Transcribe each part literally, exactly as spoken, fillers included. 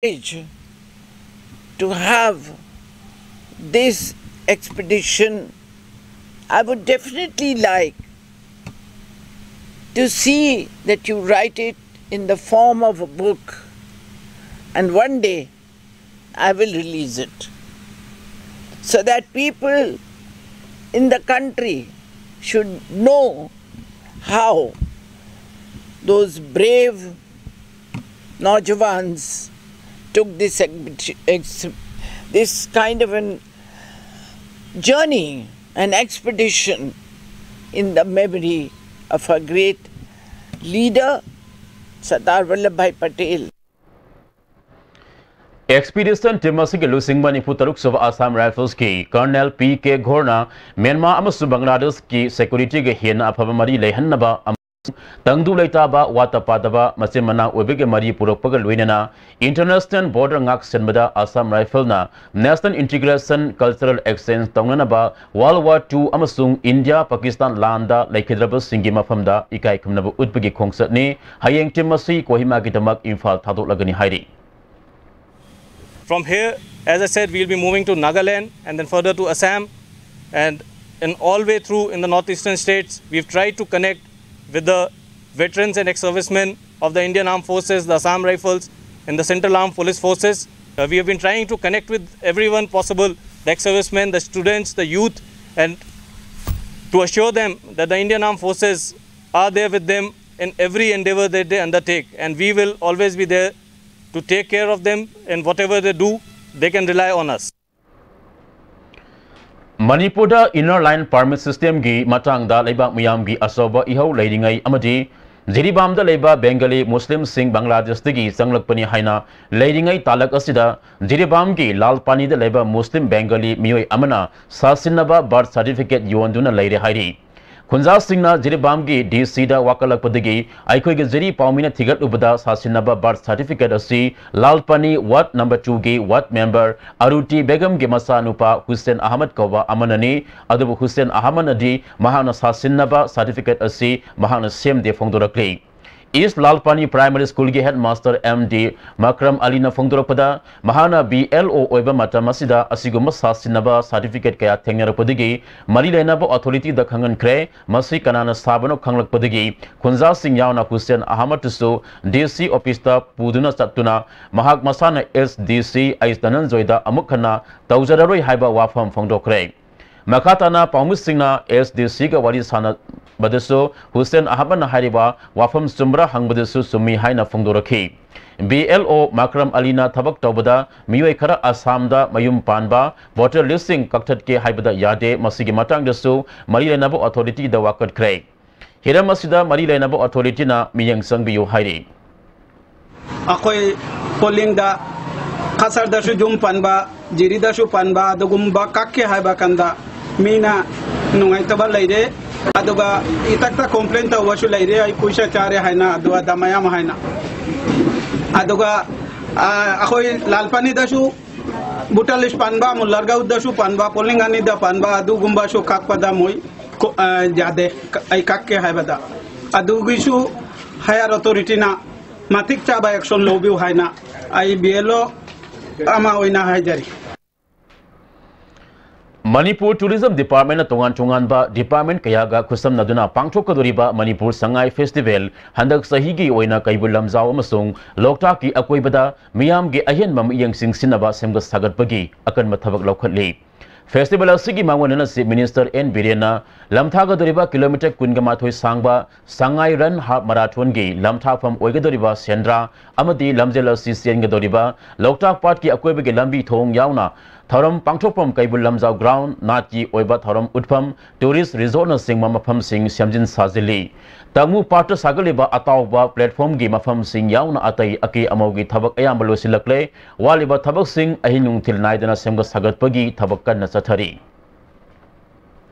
privilege to have this expedition. I would definitely like to see that you write it in the form of a book, and one day I will release it so that people in the country should know how those brave Naujawans took this, ex- ex- this kind of an journey, an expedition in the memory of our great leader, Sardar Vallabhbhai Patel. Expedition team ꯑꯁꯤꯒꯤ ꯂꯨꯆꯤꯡꯕ ꯅꯤꯐꯨ ꯇꯔꯨꯛ ꯁꯨꯕ Assam Rifles ꯀꯤ Colonel P K ꯘꯣꯔꯅ Myanmar ꯑꯃꯁꯨꯡ ꯕꯪꯒ꯭ꯂꯥꯗꯦꯁꯀꯤ security ꯒ ꯍꯦꯟꯅ ꯑꯐꯕ ꯃꯔꯤ ꯂꯩꯍꯟꯅꯕ ꯑꯃꯁꯨꯡ ꯇꯪꯗꯨ ꯂꯩꯇꯥꯕ, ꯋꯥꯠꯇ ꯄꯥꯗꯕ, ꯃꯆꯤꯟ ꯃꯅꯥꯎ ꯑꯣꯏꯕꯒꯤ ꯃꯔꯤ ꯄꯨꯔꯛꯄꯒ ꯂꯣꯏꯅꯅ international border ꯉꯥꯛ ꯁꯦꯟꯕꯗ Assam Rifles ꯅ national integration, cultural exchange ꯇꯧꯅꯅꯕ World War two ꯑꯃꯁꯨꯡ ꯏꯟꯗꯤꯌꯥ ꯄꯥꯀꯤꯁꯇꯥꯟ ꯂꯥꯟꯗ ꯂꯩꯈꯤꯗ꯭ꯔꯕꯁꯤꯡꯒꯤ ꯃꯐꯝꯗ ꯏꯀꯥꯏ ꯈꯨꯝꯅꯕ ꯎꯠꯄꯒꯤ ꯈꯣꯡꯆꯠꯅꯤ꯫ ꯍꯌꯦꯡ team ꯑꯁꯤ ꯀꯣꯍꯤꯃꯥꯒꯤꯗꯃꯛ ꯏꯝꯐꯥꯜ ꯊꯥꯗꯣꯛꯂꯒꯅꯤ ꯍꯥꯏꯔꯤ꯫ From here, as I said, we'll be moving to Nagaland and then further to Assam. And in all way through in the northeastern states, we've tried to connect with the veterans and ex-servicemen of the Indian Armed Forces, the Assam Rifles, and the Central Armed Police Forces. Uh, we have been trying to connect with everyone possible, the ex-servicemen, the students, the youth, and to assure them that the Indian Armed Forces are there with them in every endeavor that they undertake, and we will always be there to take care of them, and whatever they do, they can rely on us. ꯃꯅꯤꯄꯨꯔꯗ Inner Line Permit System ꯒꯤ ꯃꯇꯥꯡꯗ ꯂꯩꯕꯥꯛ ꯃꯤꯌꯥꯝꯒꯤ ꯑꯆꯧꯕ ꯏꯍꯧ ꯂꯩꯔꯤꯉꯩ ꯑꯃꯗꯤ ꯖꯤꯔꯤꯕꯥꯝꯗ ꯂꯩꯕ ꯕꯦꯡꯒꯂꯤ ꯃꯨꯁꯂꯤꯝꯁꯤꯡ ꯕꯪꯒ꯭ꯂꯥꯗꯦꯁꯇꯒꯤ ꯆꯪꯂꯛꯄꯅꯤ ꯍꯥꯏꯅ ꯂꯩꯔꯤꯉꯩ ꯇꯥꯂꯛ ꯑꯁꯤꯗ ꯖꯤꯔꯤꯕꯥꯝꯒꯤ ꯂꯥꯜ ꯄꯥꯅꯤꯗ ꯂꯩꯕ ꯃꯨꯁꯂꯤꯝ ꯕꯦꯡꯒꯂꯤ ꯃꯤꯑꯣꯏ ꯑꯃꯅ ꯁꯥꯁꯤꯟꯅꯕ birth certificate ꯌꯣꯟꯗꯨꯅ ꯂꯩꯔꯦ ꯍꯥꯏꯔꯤ꯫ ꯈꯨꯟꯖꯥꯁꯤꯡꯅ ꯖꯤꯔꯤꯕꯥꯝꯒꯤ D C ꯗ ꯋꯥꯀꯠꯂꯛꯄꯗꯒꯤ ꯑꯩꯈꯣꯏꯒꯤ ꯖꯤꯔꯤ ꯄꯥꯎꯃꯤꯅ ꯊꯤꯒꯠꯂꯨꯕꯗ ꯁꯥꯁꯤꯟꯅꯕ birth certificate ꯑꯁꯤ ꯂꯥꯜ ꯄꯥꯅꯤ ward number two ꯒꯤ ward member ꯑꯔꯨꯇꯤ ꯕꯦꯒꯝꯒꯤ ꯃꯆꯥꯅꯨꯄꯥ ꯍꯨꯁꯦꯟ ꯑꯍꯃꯗ ꯀꯧꯕ ꯑꯃꯅꯅꯤ꯫ ꯑꯗꯨꯕꯨ ꯍꯨꯁꯦꯟ ꯑꯍꯃꯗꯅꯗꯤ ꯃꯍꯥꯛꯅ ꯁꯥꯁꯤꯟꯅꯕ certificate ꯑꯁꯤ ꯃꯍꯥꯛꯅ ꯁꯦꯝꯗꯦ ꯐꯣꯡꯗꯣꯔꯛꯂꯤ꯫ ꯏꯁ ꯂꯥꯜꯄꯥꯅꯤ ꯄ꯭ꯔꯥꯏꯃꯥꯔꯤ ꯁ꯭ꯀꯨꯜꯒꯤ ꯍꯦꯗꯃꯥꯁꯇꯔ ꯑꯦꯝ ꯗꯤ ꯃꯀ꯭ꯔꯝ ꯑꯂꯤꯅ ꯐꯣꯡꯗꯣꯔꯛꯄꯗ, ꯃꯍꯥꯛꯅ ꯕꯤ ꯑꯦꯜ ꯑꯣ ꯑꯣꯏꯕ ꯃꯇꯝ ꯑꯁꯤꯗ ꯑꯁꯤꯒꯨꯝꯕ ꯁꯥꯁꯤꯟꯅꯕ ꯁꯥꯔꯇꯤꯐꯤꯀꯦꯠ ꯀꯌꯥ ꯊꯦꯡꯅꯔꯛꯄꯗꯒꯤ ꯃꯔꯤ ꯂꯩꯅꯕ ꯑꯣꯊꯣꯔꯤꯇꯤꯗ ꯈꯪꯍꯟꯈ꯭ꯔꯦ꯫ ꯃꯁꯤ ꯀꯅꯥꯅ ꯁꯥꯕꯅꯣ ꯈꯪꯂꯛꯄꯗꯒꯤ ꯈꯨꯟꯖꯥꯁꯤꯡ ꯌꯥꯎꯅ ꯍꯨꯁꯦꯟ ꯑꯍꯃꯗꯁꯨ ꯗꯤ ꯁꯤ ꯑꯣꯐꯤꯁꯇ ꯄꯨꯗꯨꯅ ꯆꯠꯇꯨꯅ ꯃꯍꯥꯛ ꯃꯁꯥꯅ ꯑꯦꯁ ꯗꯤ ꯁꯤ ꯑꯩꯆ ꯙꯅꯟꯖꯣꯏꯗ ꯑꯃꯨꯛ ꯍꯟꯅ ꯇꯧꯖꯔꯔꯣꯏ ꯍꯥꯏꯕ ꯋꯥꯐꯝ ꯐꯣꯡꯗꯣꯛꯈ꯭ꯔꯦ꯫ ꯃꯈꯥ ꯇꯥꯅ ꯄꯥꯎꯃꯤꯁꯤꯡꯅ ꯑꯦꯁ ꯗꯤ ꯁꯤꯒ ꯋꯥꯔꯤ ꯁꯥꯟꯅꯕꯗꯁꯨ ꯍꯨꯁꯦꯟ ꯑꯍꯃꯗꯅ ꯍꯥꯏꯔꯤꯕ ꯋꯥꯐꯝ ꯆꯨꯝꯕ꯭ꯔꯥ ꯍꯪꯕꯗꯁꯨ ꯆꯨꯝꯃꯤ ꯍꯥꯏꯅ ꯐꯣꯡꯗꯣꯔꯛꯈꯤ꯫ ꯕꯤ ꯑꯦꯜ ꯑꯣ ꯃꯥꯀ꯭ꯔꯝ ꯑꯂꯤꯅ ꯊꯕꯛ ꯇꯧꯕꯗ ꯃꯤꯑꯣꯏ ꯈꯔ ꯑꯁꯥꯝꯗ ꯃꯌꯨꯝ ꯄꯥꯟꯕ, ꯚꯣꯇꯔ ꯂꯤꯁꯁꯤꯡ ꯀꯛꯊꯠꯀꯦ ꯍꯥꯏꯕꯗ ꯌꯥꯗꯦ꯫ ꯃꯁꯤꯒꯤ ꯃꯇꯥꯡꯗꯁꯨ ꯃꯔꯤ ꯂꯩꯅꯕ ꯑꯣꯊꯣꯔꯤꯇꯤꯗ ꯋꯥꯀꯠꯈ꯭ꯔꯦ꯫ ꯍꯤꯔꯝ ꯑꯁꯤꯗ ꯃꯔꯤ ꯂꯩꯅꯕ ꯑꯣꯊꯣꯔꯤꯇꯤꯅ ꯃꯤꯠꯌꯦꯡ ꯆꯪꯕꯤꯌꯨ ꯍꯥꯏꯔꯤ꯫ ꯑꯩꯈꯣꯏ ꯄꯣꯂꯤꯡꯗ ꯈꯁꯔꯗꯁꯨ ꯌꯨꯝ ꯄꯥꯟꯕ, ꯖꯤꯔꯤꯗꯁꯨ ꯄꯥꯟꯕ ꯑꯗꯨꯒꯨꯝꯕ ꯀꯛꯀꯦ ꯍꯥꯏꯕ ꯀꯥꯟꯗ ꯃꯤꯅ ꯅꯨꯡꯉꯥꯏꯇꯕ ꯂꯩꯔꯦ꯫ ꯑꯗꯨꯒ ꯏꯊꯛꯇ ꯀꯣꯝꯄ꯭ꯂꯦꯟ ꯇꯧꯕꯁꯨ ꯂꯩꯔꯦ, "ꯑꯩ ꯄꯩꯁꯥ ꯆꯥꯔꯦ" ꯍꯥꯏꯅ, ꯑꯗꯨ ꯑꯗꯥ ꯃꯌꯥꯝ ꯍꯥꯏꯅ꯫ ꯑꯗꯨꯒ, ꯑ, ꯑꯩꯈꯣꯏ ꯂꯥꯜꯄꯥꯅꯤꯗꯁꯨ ꯕꯨꯇꯥꯂꯤꯁ ꯄꯥꯟꯕ, ꯃꯨꯜꯂꯔꯒꯥꯎꯗꯁꯨ ꯄꯥꯟꯕ, ꯄꯣꯂꯤꯡ ꯑꯅꯤꯗ ꯄꯥꯟꯕ ꯑꯗꯨꯒꯨꯝꯕꯁꯨ ꯀꯛꯄꯗ ꯃꯣꯏ ꯀꯣ-, ꯑ, ꯌꯥꯗꯦ꯫ ꯀ-, ꯑꯩ ꯀꯛꯀꯦ ꯍꯥꯏꯕꯗ꯫ ꯑꯗꯨꯒꯤꯁꯨ ꯍꯥꯌꯔ ꯑꯣꯊꯣꯔꯤꯇꯤꯅ ꯃꯇꯤꯛ ꯆꯥꯕ ꯑꯦꯛꯁꯟ ꯂꯧꯕꯤꯌꯨ ꯍꯥꯏꯅ ꯑꯩ ꯕꯤ ꯑꯦꯜ ꯑꯣ ꯑꯃ ꯑꯣꯏꯅ ꯍꯥꯏꯖꯔꯤ꯫ ꯃꯅꯤꯄꯨꯔ ꯇꯨꯔꯤꯖꯝ ꯗꯤꯄꯥꯔꯠꯃꯦꯟꯅ ꯇꯣꯉꯥꯟ ꯇꯣꯉꯥꯟꯕ ꯗꯤꯄꯥꯔꯠꯃꯦꯟ ꯀꯌꯥꯒ ꯈꯨꯠꯁꯝꯅꯗꯨꯅ ꯄꯥꯡꯊꯣꯛꯀꯗꯧꯔꯤꯕ ꯃꯅꯤꯄꯨꯔ ꯁꯉꯥꯏ ꯐꯦꯁꯇꯤꯚꯦꯜ ꯍꯟꯗꯛ ꯆꯍꯤꯒꯤ ꯑꯣꯏꯅ ꯀꯩꯕꯨꯜ ꯂꯝꯖꯥꯎ ꯑꯃꯁꯨꯡ ꯂꯣꯛꯇꯥꯛꯀꯤ ꯑꯀꯣꯏꯕꯗ ꯃꯤꯌꯥꯝꯒꯤ ꯑꯍꯦꯟꯕ ꯃꯤꯠꯌꯦꯡ ꯆꯤꯡꯁꯤꯟꯅꯕ ꯁꯦꯝꯒꯠ ꯁꯥꯒꯠꯄꯒꯤ ꯑꯀꯟꯕ ꯊꯕꯛ ꯂꯧꯈꯠꯂꯤ꯫ ꯐꯦꯁꯇꯤꯚꯦꯜ ꯑꯁꯤꯒꯤ ꯃꯥꯡꯑꯣꯏꯅꯅ ꯆꯤꯐ ꯃꯤꯅꯤꯁꯇꯔ ꯑꯦꯟ ꯕꯤꯔꯦꯟꯅ ꯂꯝꯊꯥꯒꯗꯧꯔꯤꯕ ꯀꯤꯂꯣꯃꯤꯇꯔ ꯀꯨꯟꯒ ꯃꯥꯊꯣꯏ ꯁꯥꯡꯕ ꯁꯉꯥꯏ ꯔꯟ ꯍꯥꯐ ꯃꯔꯥꯊꯣꯟꯒꯤ ꯂꯝꯊꯥꯐꯝ ꯑꯣꯏꯒꯗꯧꯔꯤꯕ ꯁꯦꯟꯗ꯭ꯔꯥ ꯑꯃꯗꯤ ꯂꯝꯖꯦꯜ ꯑꯁꯤ ꯆꯦꯟꯒꯗꯧꯔꯤꯕ ꯂꯣꯛꯇꯥꯛ ꯄꯥꯠꯀꯤ ꯑꯀꯣꯏꯕꯒꯤ ꯂꯝꯕꯤ ꯊꯣꯡ ꯌꯥꯎꯅ ꯊꯧꯔꯝ ꯄꯥꯡꯊꯣꯛꯐꯝ ꯀꯩꯕꯨꯜ ꯂꯝꯖꯥꯎ ꯒ꯭ꯔꯥꯎꯟ, ꯅꯥꯠꯀꯤ ꯑꯣꯏꯕ ꯊꯧꯔꯝ ꯎꯠꯐꯝ, ꯇꯨꯔꯤꯁ ꯔꯤꯖꯣꯔꯠꯅꯆꯤꯡꯕ ꯃꯐꯝꯁꯤꯡ ꯁꯦꯝꯖꯤꯟ ꯁꯥꯖꯤꯜꯂꯤ꯫ ꯇꯥꯉꯨ ꯄꯥꯠꯇ ꯁꯥꯒꯠꯂꯤꯕ ꯑꯇꯥꯎꯕ ꯄ꯭ꯂꯦꯠꯐꯣꯝꯒꯤ ꯃꯐꯝꯁꯤꯡ ꯌꯥꯎꯅ ꯑꯇꯩ ꯑꯀꯦ ꯑꯃꯧꯒꯤ ꯊꯕꯛ ꯑꯌꯥꯝꯕ ꯂꯣꯏꯁꯤꯜꯂꯛꯂꯦ꯫ ꯋꯥꯠꯂꯤꯕ ꯊꯕꯛꯁꯤꯡ ꯑꯍꯤꯡ ꯅꯨꯡꯊꯤꯜ ꯅꯥꯏꯗꯅ ꯁꯦꯝꯒꯠ ꯁꯥꯒꯠꯄꯒꯤ ꯊꯕꯛ ꯀꯟꯅ ꯆꯠꯊꯔꯤ꯫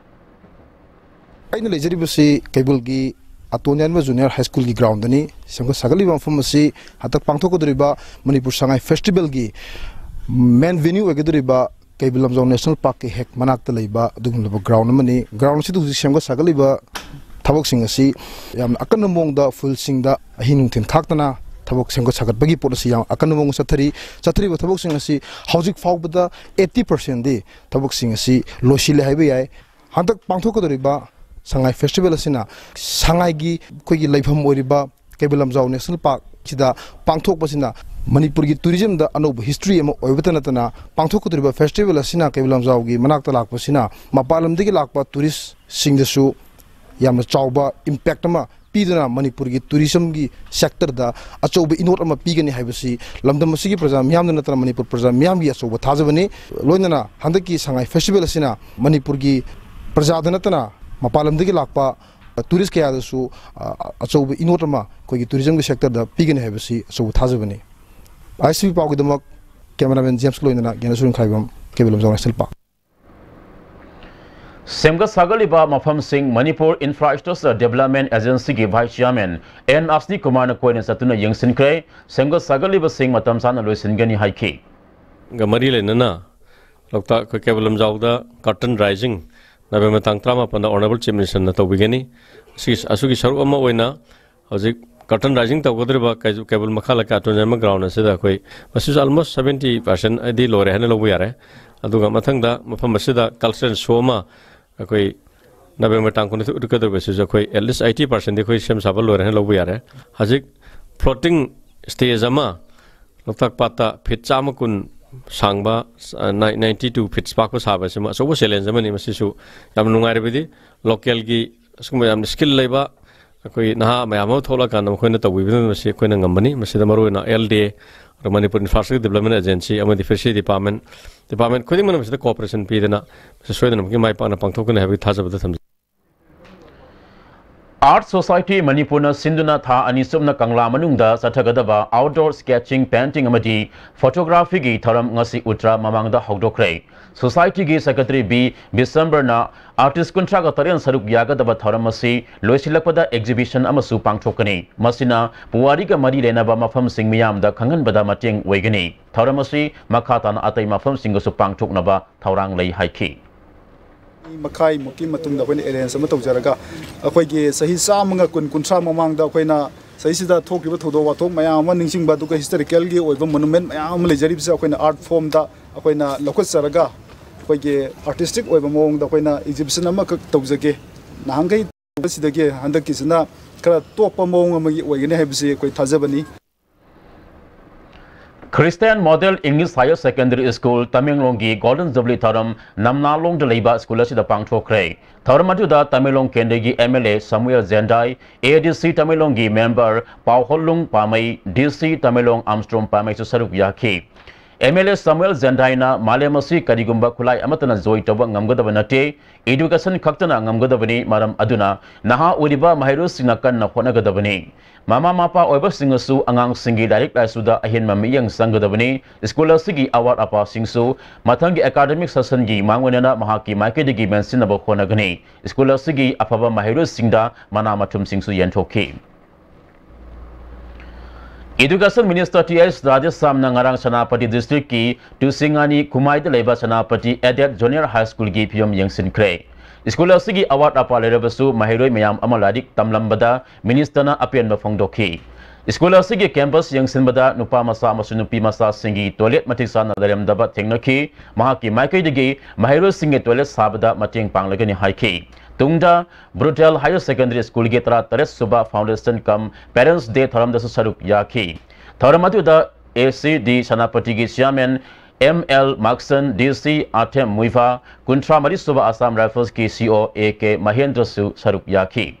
ꯑꯩꯅ ꯂꯩꯖꯔꯤꯕꯁꯤ ꯀꯩꯕꯨꯜꯒꯤ ꯑꯇꯣꯟ ꯌꯥꯟꯕ ꯖꯨꯅꯤꯌꯔ ꯍꯥꯏ ꯁ꯭ꯀꯨꯜꯒꯤ ꯒ꯭ꯔꯥꯎꯟꯗꯅꯤ꯫ ꯁꯦꯝꯒꯠ ꯁꯥꯒꯠꯂꯤꯕ ꯃꯐꯝ ꯑꯁꯤ ꯍꯟꯗꯛ ꯄꯥꯡꯊꯣꯛꯀꯗꯧꯔꯤꯕ ꯃꯅꯤꯄꯨꯔ ꯁꯉꯥꯏ ꯐꯦꯁꯇꯤꯚꯦꯜꯒꯤ ꯃꯦꯟ ꯚꯦꯅ꯭ꯌꯨ ꯑꯣꯏꯒꯗꯧꯔꯤꯕ ꯀꯩꯕꯨꯜ ꯂꯝꯖꯥꯎ ꯅꯦꯁꯅꯦꯜ ꯄꯥꯔꯛꯀꯤ ꯍꯦꯛ ꯃꯅꯥꯛꯇ ꯂꯩꯕ ꯑꯗꯨꯒꯨꯝꯂꯕ ꯒ꯭ꯔꯥꯎꯟ ꯑꯃꯅꯤ꯫ ꯒ꯭ꯔꯥꯎꯟ ꯑꯁꯤꯗ ꯍꯧꯖꯤꯛ ꯁꯦꯝꯒꯠ ꯁꯥꯒꯠꯂꯤꯕ ꯊꯕꯛꯁꯤꯡ ꯑꯁꯤ ꯌꯥꯝꯅ ꯑꯀꯟꯕ ꯃꯑꯣꯡꯗ ꯐꯤꯜꯁꯤꯡꯗ ꯑꯍꯤꯡ ꯅꯨꯡꯊꯤꯜ ꯈꯥꯛꯇꯅ ꯊꯕꯛ ꯁꯦꯝꯒꯠ ꯁꯥꯒꯠꯄꯒꯤ ꯄꯣꯠ ꯑꯁꯤ ꯌꯥꯝ ꯑꯀꯟꯕ ꯃꯑꯣꯡꯗ ꯆꯠꯊꯔꯤ꯫ ꯆꯠꯊꯔꯤꯕ ꯊꯕꯛꯁꯤꯡ ꯑꯁꯤ ꯍꯧꯖꯤꯛ ꯐꯥꯎꯕꯗ eighty percent ꯗꯤ ꯊꯕꯛꯁꯤꯡ ꯑꯁꯤ ꯂꯣꯏꯁꯤꯜꯂꯦ ꯍꯥꯏꯕ ꯌꯥꯏ꯫ ꯍꯟꯗꯛ ꯄꯥꯡꯊꯣꯛꯀꯗꯧꯔꯤꯕ ꯁꯉꯥꯏ ꯐꯦꯁꯇꯤꯚꯦꯜ ꯑꯁꯤꯅ ꯁꯉꯥꯏꯒꯤ ꯑꯩꯈꯣꯏꯒꯤ ꯂꯩꯐꯝ ꯑꯣꯏꯔꯤꯕ ꯀꯩꯕꯨꯜ ꯂꯝꯖꯥꯎ ꯅꯦꯁꯅꯦꯜ ꯄꯥꯔꯛꯁꯤꯗ ꯄꯥꯡꯊꯣꯛꯄꯁꯤꯅ ꯃꯅꯤꯄꯨꯔꯒꯤ ꯇꯨꯔꯤꯖꯝꯗ ꯑꯅꯧꯕ ꯍꯤꯁꯇ꯭ꯔꯤ ꯑꯃ ꯑꯣꯏꯕꯇ ꯅꯠꯇꯅ, ꯄꯥꯡꯊꯣꯛꯀꯗꯧꯔꯤꯕ ꯐꯦꯁꯇꯤꯚꯦꯜ ꯑꯁꯤꯅ ꯀꯩꯕꯨꯜ ꯂꯝꯖꯥꯎꯒꯤ ꯃꯅꯥꯛꯇ ꯂꯥꯛꯄꯁꯤꯅ ꯃꯄꯥꯟ ꯂꯝꯗꯒꯤ ꯂꯥꯛꯄ ꯇꯨꯔꯤꯁꯁꯤꯡꯗꯁꯨ ꯌꯥꯝꯅ ꯆꯥꯎꯕ ꯏꯝꯄꯦꯛ ꯑꯃ ꯄꯤꯗꯨꯅ ꯃꯅꯤꯄꯨꯔꯒꯤ ꯇꯨꯔꯤꯖꯝꯒꯤ ꯁꯦꯛꯇꯔꯗ ꯑꯆꯧꯕ ꯏꯅꯣꯠ ꯑꯃ ꯄꯤꯒꯅꯤ ꯍꯥꯏꯕꯁꯤ ꯂꯝꯗꯝ ꯑꯁꯤꯒꯤ ꯄ꯭ꯔꯖꯥ ꯃꯤꯌꯥꯝꯗ ꯅꯠꯇꯅ ꯃꯅꯤꯄꯨꯔ ꯄ꯭ꯔꯖꯥ ꯃꯤꯌꯥꯝꯒꯤ ꯑꯆꯧꯕ ꯊꯥꯖꯕꯅꯤ꯫ ꯂꯣꯏꯅꯅ ꯍꯟꯗꯛꯀꯤ ꯁꯉꯥꯏ ꯐꯦꯁꯇꯤꯚꯦꯜ ꯑꯁꯤꯅ ꯃꯅꯤꯄꯨꯔꯒꯤ ꯄ꯭ꯔꯖꯥꯗ ꯅꯠꯇꯅ ꯃꯄꯥꯟ ꯂꯝꯗꯒꯤ ꯂꯥꯛꯄ ꯇꯨꯔꯤꯁ ꯀꯌꯥꯗꯁꯨ, ꯑ, ꯑꯆꯧꯕ ꯏꯅꯣꯠ ꯑꯃ ꯑꯩꯈꯣꯏꯒꯤ ꯇꯨꯔꯤꯖꯝꯒꯤ ꯁꯦꯛꯇꯔꯗ ꯄꯤꯒꯅꯤ ꯍꯥꯏꯕꯁꯤ ꯑꯆꯧꯕ ꯊꯥꯖꯕꯅꯤ꯫ ꯑꯥꯏ ꯁꯤ ꯄꯤ ꯄꯥꯎꯒꯤꯗꯃꯛ ꯀꯦꯃꯦꯔꯥꯃꯦꯟ ꯖꯦꯝꯁꯀ ꯂꯣꯏꯅꯅ ꯒ꯭ꯌꯥꯅꯦꯁꯣꯔ ꯅꯤꯡꯈꯥꯏꯕꯝ, ꯀꯩꯕꯨꯜ ꯂꯝꯖꯥꯎ ꯅꯦꯁꯅꯦꯜ ꯄꯥꯔꯛ꯫ ꯁꯦꯝꯒꯠ ꯁꯥꯒꯠꯂꯤꯕ ꯃꯐꯝꯁꯤꯡ, ꯃꯅꯤꯄꯨꯔ ꯏꯟꯐ꯭ꯔꯥꯁ꯭ꯇ꯭ꯔꯛꯆꯔ ꯗꯦꯕꯂꯞꯃꯦꯟ ꯑꯦꯖꯦꯟꯁꯤꯒꯤ ꯚꯥꯏꯁ ꯆꯤꯌꯥꯔꯃꯦꯟ ꯑꯦꯟ ꯑꯁꯅꯤ ꯀꯨꯃꯥꯔꯅ ꯀꯣꯏꯅ ꯆꯠꯇꯨꯅ ꯌꯦꯡꯁꯤꯟꯈ꯭ꯔꯦ꯫ ꯁꯦꯝꯒꯠ ꯁꯥꯒꯠꯂꯤꯕꯁꯤꯡ ꯃꯇꯝ ꯆꯥꯅ ꯂꯣꯏꯁꯤꯟꯒꯅꯤ ꯍꯥꯏꯈꯤ꯫ ꯒ ꯃꯔꯤ ꯂꯩꯅꯅ ꯂꯣꯛꯇꯥꯛ, ꯑꯩꯈꯣꯏ ꯀꯩꯕꯨꯜ ꯂꯝꯖꯥꯎꯗ curtain raising November ꯇꯥꯡ ꯇꯔꯥꯃꯥꯄꯟꯗ Honourable Chief Ministerꯅ ꯇꯧꯕꯤꯒꯅꯤ꯫ ꯑꯁꯤꯒꯤ, ꯑꯁꯤꯒꯤ ꯁꯔꯨꯛ ꯑꯃ ꯑꯣꯏꯅ ꯍꯧꯖꯤꯛ curtain raising ꯇꯧꯒꯗꯧꯔꯤꯕ ꯀꯩ-, ꯀꯩꯕꯨꯜ ꯃꯈꯥ ꯂꯩꯀꯥꯏ ꯑꯇꯣꯟꯖꯥꯏꯃ ground ꯑꯁꯤꯗ ꯑꯩꯈꯣꯏ ꯃꯁꯤꯁꯨ almost seventy percent ꯗꯤ ꯂꯣꯏꯔꯦ ꯍꯥꯏꯅ ꯂꯧꯕ ꯌꯥꯔꯦ꯫ ꯑꯗꯨꯒ ꯃꯊꯪꯗ ꯃꯐꯝ ꯑꯁꯤꯗ cultural show ꯑꯃ ꯑꯩꯈꯣꯏ November ꯇꯥꯡ ꯀꯨꯟꯅꯤꯊꯣꯏ ꯎꯠꯀꯗꯧꯔꯤꯕꯁꯤꯁꯨ ꯑꯩꯈꯣꯏ at least eighty percent ꯗꯤ ꯑꯩꯈꯣꯏ ꯁꯦꯝ ꯁꯥꯕ ꯂꯣꯏꯔꯦ ꯍꯥꯏꯅ ꯂꯧꯕ ꯌꯥꯔꯦ꯫ ꯍꯧꯖꯤꯛ floating stage ꯑꯃ ꯂꯣꯛꯇꯥꯛ ꯄꯥꯠꯇ feet ꯆꯥꯝꯃ ꯀꯨꯟ ꯁꯥꯡꯕ, ꯑ, ꯅꯥꯏ-, ninety two feet ꯄꯥꯛꯄ ꯁꯥꯕꯁꯤꯃ ꯑꯆꯧꯕ challenge ꯑꯃꯅꯤ꯫ ꯃꯁꯤꯁꯨ ꯌꯥꯝ ꯅꯨꯡꯉꯥꯏꯔꯕꯗꯤ localꯒꯤ ꯑꯁꯤꯒꯨꯝꯕ ꯌꯥꯝꯅ skill ꯂꯩꯕ ꯑꯩꯈꯣꯏ ꯅꯍꯥ ꯃꯌꯥꯝ ꯑꯃ ꯊꯣꯛꯂꯛꯑꯀꯥꯟꯗ ꯃꯈꯣꯏꯅ ꯇꯧꯕꯤꯕꯗꯨꯅ ꯃꯁꯤ ꯑꯩꯈꯣꯏꯅ ꯉꯝꯕꯅꯤ꯫ ꯃꯁꯤꯗ ꯃꯔꯨꯑꯣꯏꯅ L D A, ꯑꯗꯨꯒ ꯃꯅꯤꯄꯨꯔ ꯏꯟꯐ꯭ꯔꯥꯁ꯭ꯇ꯭ꯔꯛꯆꯔ ꯗꯦꯕꯂꯞꯃꯦꯟ ꯑꯦꯖꯦꯟꯁꯤ ꯑꯃꯗꯤ ꯐꯤꯁꯔꯤ ꯗꯤꯄꯥꯔꯠꯃꯦꯟ, ꯗꯤꯄꯥꯔꯠꯃꯦꯟ ꯈꯨꯗꯤꯡꯃꯛꯅ ꯃꯁꯤꯗ cooperation ꯄꯤꯗꯅ ꯃꯁꯤ ꯁꯣꯏꯗꯅꯃꯛꯀꯤ ꯃꯥꯏ ꯄꯥꯛꯅ ꯄꯥꯡꯊꯣꯛꯀꯅꯤ ꯍꯥꯏꯕꯒꯤ ꯊꯥꯖꯕꯗ ꯊꯝꯖꯩ꯫ Art Society ꯃꯅꯤꯄꯨꯔꯅ ꯁꯤꯟꯗꯨꯅ ꯊꯥ ꯑꯅꯤ ꯆꯨꯞꯅ ꯀꯪꯂꯥ ꯃꯅꯨꯡꯗ ꯆꯠꯊꯒꯗꯕ outdoor sketching, painting ꯑꯃꯗꯤ photographyꯒꯤ ꯊꯧꯔꯝ ꯉꯁꯤ ꯎꯇ꯭ꯔꯥ ꯃꯃꯥꯡꯗ ꯍꯧꯗꯣꯛꯈ꯭ꯔꯦ꯫ Societyꯒꯤ secretary B ꯕꯤꯁꯝꯕꯔꯅ artist ꯀꯨꯟꯊ꯭ꯔꯥꯒ ꯇꯔꯦꯠ ꯁꯔꯨꯛ ꯌꯥꯒꯗꯕ ꯊꯧꯔꯝ ꯑꯁꯤ ꯂꯣꯏꯁꯤꯜꯂꯛꯄꯗ exhibition ꯑꯃꯁꯨ ꯄꯥꯡꯊꯣꯛꯀꯅꯤ꯫ ꯃꯁꯤꯅ ꯄꯨꯋꯥꯔꯤꯒ ꯃꯔꯤ ꯂꯩꯅꯕ ꯃꯐꯝꯁꯤꯡ ꯃꯤꯌꯥꯝꯗ ꯈꯪꯍꯟꯕꯗ ꯃꯇꯦꯡ ꯑꯣꯏꯒꯅꯤ꯫ ꯊꯧꯔꯝ ꯑꯁꯤ ꯃꯈꯥ ꯇꯥꯅ ꯑꯇꯩ ꯃꯐꯝꯁꯤꯡꯗꯁꯨ ꯄꯥꯡꯊꯣꯛꯅꯕ ꯊꯧꯔꯥꯡ ꯂꯩ ꯍꯥꯏꯈꯤ꯫ ꯃꯈꯥꯏꯃꯨꯛꯀꯤ ꯃꯇꯨꯡꯗ ꯑꯩꯈꯣꯏꯅ ꯑꯦꯔꯦꯟꯖ ꯑꯃ ꯇꯧꯖꯔꯒ, ꯑꯩꯈꯣꯏꯒꯤ ꯆꯍꯤ ꯆꯥꯝꯃꯒ ꯀꯨꯟ, ꯀꯨꯟꯊ꯭ꯔꯥ ꯃꯃꯥꯡꯗ ꯑꯩꯈꯣꯏꯅ ꯆꯍꯤꯁꯤꯗ ꯊꯣꯛꯈꯤꯕ ꯊꯧꯗꯣꯛ ꯋꯥꯊꯣꯛ ꯃꯌꯥꯝ ꯑꯃ ꯅꯤꯡꯁꯤꯡꯕ, ꯑꯗꯨꯒ ꯍꯤꯁꯇꯣꯔꯤꯀꯦꯜꯒꯤ ꯑꯣꯏꯕ ꯃꯣꯅꯨꯃꯦꯟ ꯃꯌꯥꯝ ꯑꯃ ꯂꯩꯖꯔꯤꯕꯁꯦ ꯑꯩꯈꯣꯏꯅ ꯑꯥꯔꯠ ꯐꯣꯝꯗ ꯑꯩꯈꯣꯏꯅ ꯂꯧꯈꯠꯆꯔꯒ, ꯑꯩꯈꯣꯏꯒꯤ ꯑꯥꯔꯇꯤꯁꯇꯤꯛ ꯑꯣꯏꯕ ꯃꯑꯣꯡꯗ ꯑꯩꯈꯣꯏꯅ ꯑꯦꯛꯖꯤꯕꯤꯁꯟ ꯑꯃꯈꯛ ꯇꯧꯖꯒꯦ꯫ ꯅꯍꯥꯟꯈꯩ ꯁꯤꯗꯒꯤ ꯍꯟꯗꯛꯀꯤꯁꯤꯅ ꯈꯔ ꯇꯣꯞꯄ ꯃꯑꯣꯡ ꯑꯃꯒꯤ ꯑꯣꯏꯒꯅꯤ ꯍꯥꯏꯕꯁꯤ ꯑꯩꯈꯣꯏ ꯊꯥꯖꯕꯅꯤ꯫ Christian Model English Higher Secondary School ꯇꯃꯦꯡꯂꯣꯡꯒꯤ ꯒꯣꯜꯗꯟ ꯖꯨꯕꯤꯂꯤ ꯊꯧꯔꯝ ꯅꯝꯅꯥꯂꯣꯡꯗ ꯂꯩꯕ ꯁ꯭ꯀꯨꯜ ꯑꯁꯤꯗ ꯄꯥꯡꯊꯣꯛꯈ꯭ꯔꯦ꯫ ꯊꯧꯔꯝ ꯑꯗꯨꯗ ꯇꯃꯦꯡꯂꯣꯡ ꯀꯦꯟꯗ꯭ꯔꯒꯤ ꯑꯦꯝ ꯑꯦꯜ ꯑꯦ ꯁꯃꯨꯑꯦꯜ ꯖꯦꯟꯗꯥꯏ, ꯑꯦ ꯑꯦ ꯗꯤ ꯁꯤ ꯇꯃꯦꯡꯂꯣꯡꯒꯤ ꯃꯦꯝꯕꯔ ꯄꯥꯎꯍꯣꯜꯂꯨꯡ ꯄꯥꯃꯩ, ꯗꯤ ꯁꯤ ꯇꯃꯦꯡꯂꯣꯡ ꯑꯥꯝꯁꯇ꯭ꯔꯣꯝ ꯄꯥꯃꯩꯁꯨ ꯁꯔꯨꯛ ꯌꯥꯈꯤ꯫ ꯑꯦꯝ ꯑꯦꯜ ꯑꯦ ꯁꯃꯨꯑꯦꯜ ꯖꯦꯟꯗꯥꯏꯅ ꯃꯥꯂꯦꯝ ꯑꯁꯤ ꯀꯔꯤꯒꯨꯝꯕ ꯈꯨꯠꯂꯥꯏ ꯑꯃꯠꯇꯅ ꯖꯣꯏ ꯇꯧꯕ ꯉꯝꯒꯗꯕ ꯅꯠꯇꯦ, ꯏꯗꯨꯀꯦꯁꯟ ꯈꯛꯇꯅ ꯉꯝꯒꯗꯕꯅꯤ, ꯃꯔꯝ ꯑꯗꯨꯅ ꯅꯍꯥ ꯑꯣꯏꯔꯤꯕ ꯃꯍꯩꯔꯣꯏꯁꯤꯡꯅ ꯀꯟꯅ ꯍꯣꯠꯅꯒꯗꯕꯅꯤ꯫ ꯃꯃꯥ ꯃꯄꯥ ꯑꯣꯏꯕꯁꯤꯡꯅꯁꯨ ꯑꯉꯥꯡꯁꯤꯡꯒꯤ ꯂꯥꯏꯔꯤꯛ ꯂꯥꯏꯁꯨꯗ ꯑꯍꯦꯟꯕ ꯃꯤꯠꯌꯦꯡ ꯆꯪꯒꯗꯕꯅꯤ꯫ ꯁ꯭ꯀꯨꯜ ꯑꯁꯤꯒꯤ ꯑꯋꯥꯠ ꯑꯄꯥꯁꯤꯡꯁꯨ ꯃꯊꯪꯒꯤ ꯑꯦꯀꯥꯗꯃꯤꯛ ꯁꯦꯁꯟꯒꯤ ꯃꯥꯡꯑꯣꯏꯅꯅ ꯃꯍꯥꯛꯀꯤ ꯃꯥꯏꯀꯩꯗꯒꯤ ꯃꯦꯟꯁꯤꯟꯅꯕ ꯍꯣꯠꯅꯒꯅꯤ꯫ ꯁ꯭ꯀꯨꯜ ꯑꯁꯤꯒꯤ ꯑꯐꯕ ꯃꯍꯩꯔꯣꯏꯁꯤꯡꯗ ꯃꯅꯥ ꯃꯊꯨꯝꯁꯤꯡꯁꯨ ꯌꯦꯟꯊꯣꯛꯈꯤ꯫ ꯏꯗꯨꯀꯦꯁꯟ ꯃꯤꯅꯤꯁꯇꯔ ꯇꯤ ꯑꯦꯁ ꯔꯥꯙꯦꯁ꯭ꯌꯥꯝꯅ ꯉꯔꯥꯡ ꯁꯦꯅꯥꯄꯇꯤ ꯗꯤꯁꯇ꯭ꯔꯤꯛꯀꯤ ꯇꯨꯁꯤꯡꯉꯥꯅꯤ ꯈꯨꯃꯥꯏꯗ ꯂꯩꯕ ꯁꯦꯅꯥꯄꯇꯤ ꯑꯦꯗꯦꯠ ꯖꯨꯅꯤꯌꯔ ꯍꯥꯏ ꯁ꯭ꯀꯨꯜꯒꯤ ꯐꯤꯕꯝ ꯌꯦꯡꯁꯤꯟꯈ꯭ꯔꯦ꯫ ꯁ꯭ꯀꯨꯜ ꯑꯁꯤꯒꯤ ꯑꯋꯥꯠ ꯑꯄꯥ ꯂꯩꯔꯕꯁꯨ ꯃꯍꯩꯔꯣꯏ ꯃꯌꯥꯝ ꯑꯃ ꯂꯥꯏꯔꯤꯛ ꯇꯝꯂꯝꯕꯗ ꯃꯤꯅꯤꯁꯇꯔꯅ ꯑꯄꯦꯟꯕ ꯐꯣꯡꯗꯣꯛꯈꯤ꯫ ꯁ꯭ꯀꯨꯜ ꯑꯁꯤꯒꯤ ꯀꯦꯝꯄꯁ ꯌꯦꯡꯁꯤꯟꯕꯗ ꯅꯨꯄꯥ ꯃꯆꯥ ꯑꯃꯁꯨꯡ ꯅꯨꯄꯤ ꯃꯆꯥꯁꯤꯡꯒꯤ ꯇꯣꯏꯂꯦꯠ ꯃꯇꯤꯛ ꯆꯥꯅ ꯂꯩꯔꯝꯗꯕ ꯊꯦꯡꯅꯈꯤ꯫ ꯃꯍꯥꯛꯀꯤ ꯃꯥꯏꯀꯩꯗꯒꯤ ꯃꯍꯩꯔꯣꯏꯁꯤꯡꯒꯤ ꯇꯣꯏꯂꯦꯠ ꯁꯥꯕꯗ ꯃꯇꯦꯡ ꯄꯥꯡꯂꯒꯅꯤ ꯍꯥꯏꯈꯤ꯫ ꯇꯨꯡꯗ ꯕ꯭ꯔꯨꯗꯦꯜ ꯍꯥꯌꯔ ꯁꯦꯀꯦꯟꯗꯔꯤ ꯁ꯭ꯀꯨꯜꯒꯤ ꯇꯔꯥꯇꯔꯦꯠ ꯁꯨꯕ ꯐꯥꯎꯟꯗꯦꯁꯟ ꯀꯝ ꯄꯦꯔꯦꯟꯠꯁ ꯗꯦ ꯊꯧꯔꯝꯗꯁꯨ ꯁꯔꯨꯛ ꯌꯥꯈꯤ꯫ ꯊꯧꯔꯝ ꯑꯗꯨꯗ ꯑꯦ ꯁꯤ ꯗꯤ ꯁꯦꯅꯥꯄꯇꯤꯒꯤ ꯆꯤꯌꯥꯔꯃꯦꯟ ꯑꯦꯝ ꯑꯦꯜ ꯃꯥꯛꯁꯟ, ꯗꯤ ꯁꯤ ꯑꯥꯔꯊꯦꯝ ꯃꯨꯏꯐꯥ, ꯀꯨꯟꯊ꯭ꯔꯥ ꯃꯔꯤ ꯁꯨꯕ ꯑꯁꯥꯝ ꯔꯥꯏꯐꯜꯁꯀꯤ ꯁꯤ ꯑꯣ ꯑꯦ ꯀꯦ ꯃꯍꯦꯟꯗ꯭ꯔꯁꯨ ꯁꯔꯨꯛ ꯌꯥꯈꯤ꯫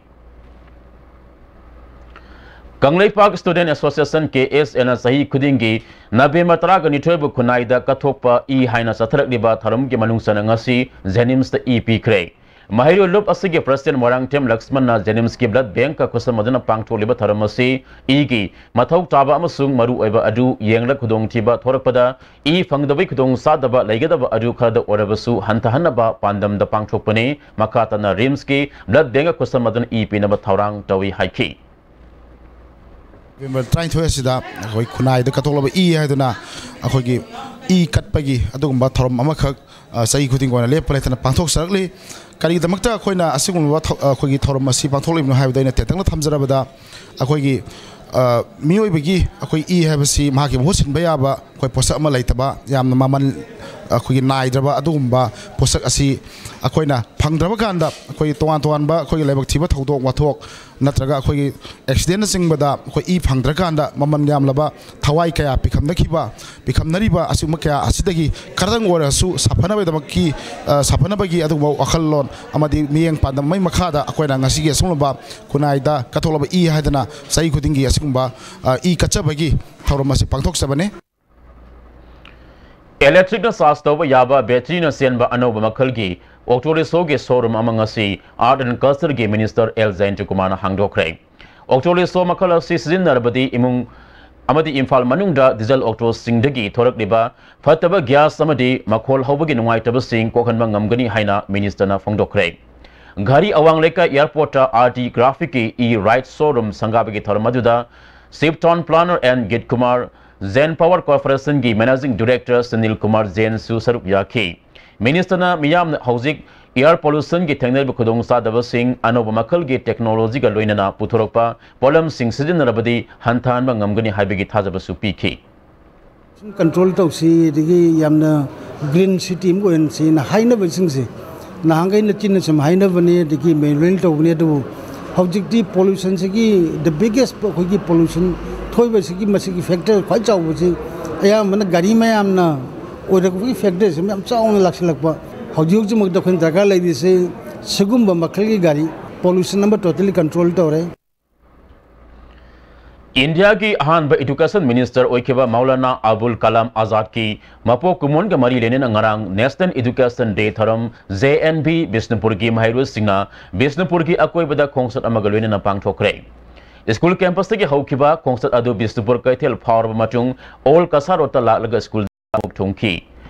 ꯀꯪꯂꯩꯄꯥꯛ ꯁ꯭ꯇꯨꯗꯦꯟꯠ ꯑꯦꯁꯣꯁꯤꯌꯦꯁꯟ, ꯀꯦ ꯑꯦꯁ ꯑꯦꯅ ꯆꯍꯤ ꯈꯨꯗꯤꯡꯒꯤ ꯅꯕꯦꯝꯕꯔ ꯇꯔꯥꯒ ꯅꯤꯊꯣꯏꯕꯨ ꯈꯨꯟꯅꯥꯏꯗ ꯀꯠꯊꯣꯛꯄ ꯏ ꯍꯥꯏꯅ ꯆꯠꯊꯔꯛꯂꯤꯕ ꯊꯧꯔꯝꯒꯤ ꯃꯅꯨꯡ ꯆꯟꯅ ꯉꯁꯤ ꯖꯦꯅꯤꯝꯁꯇ ꯏ ꯄꯤꯈ꯭ꯔꯦ꯫ ꯃꯍꯩꯔꯣꯏ ꯂꯨꯞ ꯑꯁꯤꯒꯤ ꯄ꯭ꯔꯁꯤꯗꯦꯟꯠ ꯃꯣꯏꯔꯥꯡꯊꯦꯝ ꯂꯛꯁꯃꯟꯅ ꯖꯦꯅꯤꯝꯁꯀꯤ ꯕ꯭ꯂꯗ ꯕꯦꯡꯛꯀ ꯈꯨꯠꯁꯝꯅꯗꯨꯅ ꯄꯥꯡꯊꯣꯛꯂꯤꯕ ꯊꯧꯔꯝ ꯑꯁꯤ ꯏꯒꯤ ꯃꯊꯧ ꯇꯥꯕ ꯑꯃꯁꯨꯡ ꯃꯔꯨ ꯑꯣꯏꯕ ꯑꯗꯨ ꯌꯦꯡꯂꯒ ꯈꯨꯗꯣꯡꯊꯤꯕ ꯊꯣꯔꯛꯄꯗ ꯏ ꯐꯪꯗꯕꯒꯤ ꯈꯨꯗꯣꯡꯆꯥꯗꯕ ꯂꯩꯒꯗꯕ ꯑꯗꯨ ꯈꯔꯗ ꯑꯣꯏꯔꯕꯁꯨ ꯍꯟꯊꯍꯟꯅꯕ ꯄꯥꯟꯗꯝꯗ ꯄꯥꯡꯊꯣꯛꯄꯅꯤ꯫ ꯃꯈꯥ ꯇꯥꯅ ꯔꯤꯝꯁꯀꯤ ꯕ꯭ꯂꯗ ꯕꯦꯡꯛꯀ ꯈꯨꯠꯁꯝꯅꯗꯨꯅ ꯏ ꯄꯤꯅꯕ ꯊꯧꯔꯥꯡ ꯇꯧꯏ ꯍꯥꯏꯈꯤ꯫ ꯅꯕꯦꯝꯕꯔ ꯇꯔꯥꯅꯤꯊꯣꯏ ꯑꯁꯤꯗ ꯑꯩꯈꯣꯏ ꯈꯨꯟꯅꯥꯏꯗ ꯀꯠꯊꯣꯛꯂꯕ ꯏ ꯍꯥꯏꯗꯨꯅ ꯑꯩꯈꯣꯏꯒꯤ ꯏ ꯀꯠꯄꯒꯤ ꯑꯗꯨꯒꯨꯝꯕ ꯊꯧꯔꯝ ꯑꯃꯈꯛ ꯑ, ꯆꯍꯤ ꯈꯨꯗꯤꯡꯒꯤ ꯑꯣꯏꯅ ꯂꯦꯞꯄ ꯂꯩꯇꯅ ꯄꯥꯡꯊꯣꯛꯆꯔꯛꯂꯤ꯫ ꯀꯔꯤꯒꯤꯗꯃꯛꯇ ꯑꯩꯈꯣꯏꯅ ꯑꯁꯤꯒꯨꯝꯂꯕ ꯊꯧ-, ꯑ, ꯑꯩꯈꯣꯏꯒꯤ ꯊꯧꯔꯝ ꯑꯁꯤ ꯄꯥꯡꯊꯣꯛꯂꯤꯕꯅꯣ ꯍꯥꯏꯕꯗ, ꯑꯩꯅ ꯇꯦꯟꯇꯛꯅ ꯊꯝꯖꯔꯕꯗ, ꯑꯩꯈꯣꯏꯒꯤ, ꯑ, ꯃꯤꯑꯣꯏꯕꯒꯤ ꯑꯩꯈꯣꯏ ꯏ ꯍꯥꯏꯕꯁꯤ ꯃꯍꯥꯛꯀꯤ ꯃꯍꯨꯠ ꯁꯤꯟꯕ ꯌꯥꯕ ꯑꯩꯈꯣꯏ ꯄꯣꯠꯁꯛ ꯑꯃ ꯂꯩꯇꯕ, ꯌꯥꯝꯅ ꯃꯃꯜ ꯑꯩꯈꯣꯏꯒꯤ ꯅꯥꯏꯗ꯭ꯔꯕ ꯑꯗꯨꯒꯨꯝꯕ ꯄꯣꯠꯁꯛ ꯑꯁꯤ ꯑꯩꯈꯣꯏꯅ ꯐꯪꯗ꯭ꯔꯕ ꯀꯥꯟꯗ, ꯑꯩꯈꯣꯏꯒꯤ ꯇꯣꯉꯥꯟ ꯇꯣꯉꯥꯟꯕ ꯑꯩꯈꯣꯏꯒꯤ ꯂꯥꯏꯕꯛ ꯊꯤꯕ ꯊꯧꯗꯣꯛ ꯋꯥꯊꯣꯛ ꯅꯠꯇ꯭ꯔꯒ ꯑꯩꯈꯣꯏꯒꯤ ꯑꯦꯛꯁꯤꯗꯦꯟꯅꯆꯤꯡꯕꯗ ꯑꯩꯈꯣꯏ ꯏ ꯐꯪꯗ꯭ꯔꯀꯥꯟꯗ ꯃꯃꯜ ꯌꯥꯝꯂꯕ ꯊꯋꯥꯏ ꯀꯌꯥ ꯄꯤꯈꯝꯅꯈꯤꯕ, ꯄꯤꯈꯝꯅꯔꯤꯕ ꯑꯁꯤꯒꯨꯝꯕ ꯀꯌꯥ ꯑꯁꯤꯗꯒꯤ ꯈꯔꯗꯪ ꯑꯣꯏꯔꯁꯨ ꯁꯥꯐꯅꯕꯒꯤꯗꯃꯛꯀꯤ, ꯑ, ꯁꯥꯐꯅꯕꯒꯤ ꯑꯗꯨꯒꯨꯝꯕ ꯋꯥꯈꯜꯂꯣꯟ ꯑꯃꯗꯤ ꯃꯤꯠꯌꯦꯡ ꯄꯥꯟꯗꯝ ꯑꯃꯒꯤ ꯃꯈꯥꯗ ꯑꯩꯈꯣꯏꯅ ꯉꯁꯤꯒꯤ ꯑꯁꯤꯒꯨꯝꯂꯕ ꯈꯨꯟꯅꯥꯏꯗ ꯀꯠꯊꯣꯛꯂꯕ ꯏ ꯍꯥꯏꯗꯅ ꯆꯍꯤ ꯈꯨꯗꯤꯡꯒꯤ ꯑꯁꯤꯒꯨꯝꯕ, ꯑ, ꯏ ꯀꯠꯆꯕꯒꯤ ꯊꯧꯔꯝ ꯑꯁꯤ ꯄꯥꯡꯊꯣꯛꯆꯕꯅꯤ꯫ ꯏꯂꯦꯛꯇ꯭ꯔꯤꯛꯅ ꯆꯥꯔꯖ ꯇꯧꯕ ꯌꯥꯕ ꯕꯦꯇ꯭ꯔꯤꯅ ꯆꯦꯟꯕ ꯑꯅꯧꯕ ꯃꯈꯜꯒꯤ ꯑꯣꯛꯇꯣ ꯔꯤꯛꯁꯣꯒꯤ ꯁꯣꯔꯨꯝ ꯑꯃ ꯉꯁꯤ ꯑꯥꯔꯠ ꯑꯦꯟ ꯀꯜꯆꯔꯒꯤ ꯃꯤꯅꯤꯁꯇꯔ ꯑꯦꯜ ꯖꯌꯟꯇꯀꯨꯃꯥꯔꯅ ꯍꯥꯡꯗꯣꯛꯈ꯭ꯔꯦ꯫ ꯑꯣꯛꯇꯣ ꯔꯤꯛꯁꯣ ꯃꯈꯜ ꯑꯁꯤ ꯁꯤꯖꯤꯟꯅꯔꯕꯗꯤ ꯏꯃꯨꯡ ꯑꯃꯗꯤ ꯏꯝꯐꯥꯜ ꯃꯅꯨꯡꯗ ꯗꯤꯖꯜ ꯑꯣꯛꯇꯣꯁꯤꯡꯗꯒꯤ ꯊꯣꯔꯛꯂꯤꯕ ꯐꯠꯇꯕ ꯒ꯭ꯌꯥꯁ ꯑꯃꯗꯤ ꯃꯈꯣꯜ ꯍꯧꯕꯒꯤ ꯅꯨꯡꯉꯥꯏꯇꯕꯁꯤꯡ ꯀꯣꯛꯍꯟꯕ ꯉꯝꯒꯅꯤ ꯍꯥꯏꯅ ꯃꯤꯅꯤꯁꯇꯔꯅ ꯐꯣꯡꯗꯣꯛꯈ꯭ꯔꯦ꯫ ꯘꯔꯤ ꯑꯋꯥꯡ ꯂꯩꯀꯥꯏ ꯑꯦꯌꯔꯄꯣꯔꯠꯇ ꯑꯥꯔ ꯇꯤ ꯒ꯭ꯔꯥꯐꯤꯛꯀꯤ ꯏ ꯔꯥꯏꯠ ꯁꯣꯔꯨꯝ ꯁꯪꯒꯥꯕꯒꯤ ꯊꯧꯔꯝ ꯑꯗꯨꯗ chief town planner N Geet Kumar, ꯖꯦꯟ ꯄꯥꯋꯔ ꯀꯣꯔꯄꯣꯔꯦꯁꯟꯒꯤ ꯃꯦꯅꯦꯖꯤꯡ ꯗꯤꯔꯦꯛꯇꯔ ꯁꯨꯅꯤꯜ ꯀꯨꯃꯥꯔ ꯖꯦꯟꯁꯨ ꯁꯔꯨꯛ ꯌꯥꯈꯤ꯫ ꯃꯤꯅꯤꯁꯇꯔꯅ ꯃꯤꯌꯥꯝꯅ ꯍꯧꯖꯤꯛ ꯑꯦꯌꯔ ꯄꯣꯂꯨꯁꯟꯒꯤ ꯊꯦꯡꯅꯔꯤꯕ ꯈꯨꯗꯣꯡꯆꯥꯗꯕꯁꯤꯡ, ꯑꯅꯧꯕ ꯃꯈꯜꯒꯤ ꯇꯦꯛꯅꯣꯂꯣꯖꯤꯒ ꯂꯣꯏꯅꯅ ꯄꯨꯊꯣꯔꯛꯄ ꯄꯣꯠꯂꯝꯁꯤꯡ ꯁꯤꯖꯤꯟꯅꯔꯕꯗꯤ ꯍꯟꯊꯍꯟꯕ ꯉꯝꯒꯅꯤ ꯍꯥꯏꯕꯒꯤ ꯊꯥꯖꯕꯁꯨ ꯄꯤꯈꯤ꯫ ꯀꯟꯇ꯭ꯔꯣꯜ ꯇꯧꯁꯤ, ꯑꯗꯒꯤ ꯌꯥꯝꯅ ꯒ꯭ꯔꯤꯟ ꯁꯤꯇꯤ ꯑꯃ ꯑꯣꯏꯍꯟꯁꯤꯅ ꯍꯥꯏꯅꯕꯁꯤꯡꯁꯦ ꯅꯍꯥꯟꯈꯩꯅ ꯆꯤꯟꯅ ꯁꯨꯝ ꯍꯥꯏꯅꯕꯅꯦ, ꯑꯗꯒꯤ ꯃꯦꯅꯨꯑꯦꯜ ꯇꯧꯕꯅꯦ, ꯑꯗꯨꯕꯨ ꯍꯧꯖꯤꯛꯇꯤ ꯄꯣꯂꯨꯁꯟꯁꯤꯒꯤ, the biggest ꯑꯩꯈꯣꯏꯒꯤ ꯄꯣꯂꯨꯁꯟ ꯊꯣꯛꯏꯕꯁꯤꯒꯤ ꯃꯁꯤꯒꯤ ꯐꯦꯛꯇꯔ ꯈ꯭ꯋꯥꯏ ꯆꯥꯎꯕꯁꯤ ꯑꯌꯥꯝꯕꯅ ꯒꯥꯔꯤ ꯃꯌꯥꯝꯅ ꯑꯣꯏꯔꯛꯄꯒꯤ ꯐꯦꯛꯇꯔꯁꯤ ꯌꯥꯝ ꯆꯥꯎꯅ ꯂꯥꯛꯁꯤꯜꯂꯛꯄ꯫ ꯍꯧꯖꯤꯛ ꯍꯧꯖꯤꯛꯃꯛꯇ ꯑꯩꯈꯣꯏꯅ ꯗꯔꯀꯥꯔ ꯂꯩꯔꯤꯁꯦ ꯁꯤꯒꯨꯝꯕ ꯃꯈꯜꯒꯤ ꯒꯥꯔꯤ, ꯄꯣꯂꯨꯁꯟ ꯑꯃ ꯇꯣꯇꯦꯂꯤ ꯀꯟꯇ꯭ꯔꯣꯜ ꯇꯧꯔꯦ꯫ ꯏꯟꯗꯤꯌꯥꯒꯤ ꯑꯍꯥꯟꯕ ꯏꯗꯨꯀꯦꯁꯟ ꯃꯤꯅꯤꯁꯇꯔ ꯑꯣꯏꯈꯤꯕ ꯃꯧꯂꯥꯅꯥ ꯑꯕꯨꯜ ꯀꯂꯥꯝ ꯑꯥꯖꯥꯗꯀꯤ ꯃꯄꯣꯛ ꯀꯨꯝꯑꯣꯟꯒ ꯃꯔꯤ ꯂꯩꯅꯅ ꯉꯔꯥꯡ ꯅꯦꯁꯅꯦꯜ ꯏꯗꯨꯀꯦꯁꯟ ꯗꯦ ꯊꯧꯔꯝ ꯖꯦ ꯑꯦꯟ ꯚꯤ ꯕꯤꯁꯅꯨꯄꯨꯔꯒꯤ ꯃꯍꯩꯔꯣꯏꯁꯤꯡꯅ ꯕꯤꯁꯅꯨꯄꯨꯔꯒꯤ ꯑꯀꯣꯏꯕꯗ ꯈꯣꯡꯆꯠ ꯑꯃꯒ ꯂꯣꯏꯅꯅ ꯄꯥꯡꯊꯣꯛꯈ꯭ꯔꯦ꯫ ꯁ꯭ꯀꯨꯜ ꯀꯦꯝꯄꯁꯇꯒꯤ ꯍꯧꯈꯤꯕ ꯈꯣꯡꯆꯠ ꯑꯗꯨ ꯕꯤꯁꯅꯨꯄꯨꯔ ꯀꯩꯊꯦꯜ ꯐꯥꯎꯔꯕ ꯃꯇꯨꯡ ꯑꯣꯜ ꯀꯁꯥ ꯔꯣꯗꯇ ꯂꯥꯛꯂꯒ ꯁ꯭ꯀꯨꯜ ꯑꯃꯨꯛ ꯊꯨꯡꯈꯤ꯫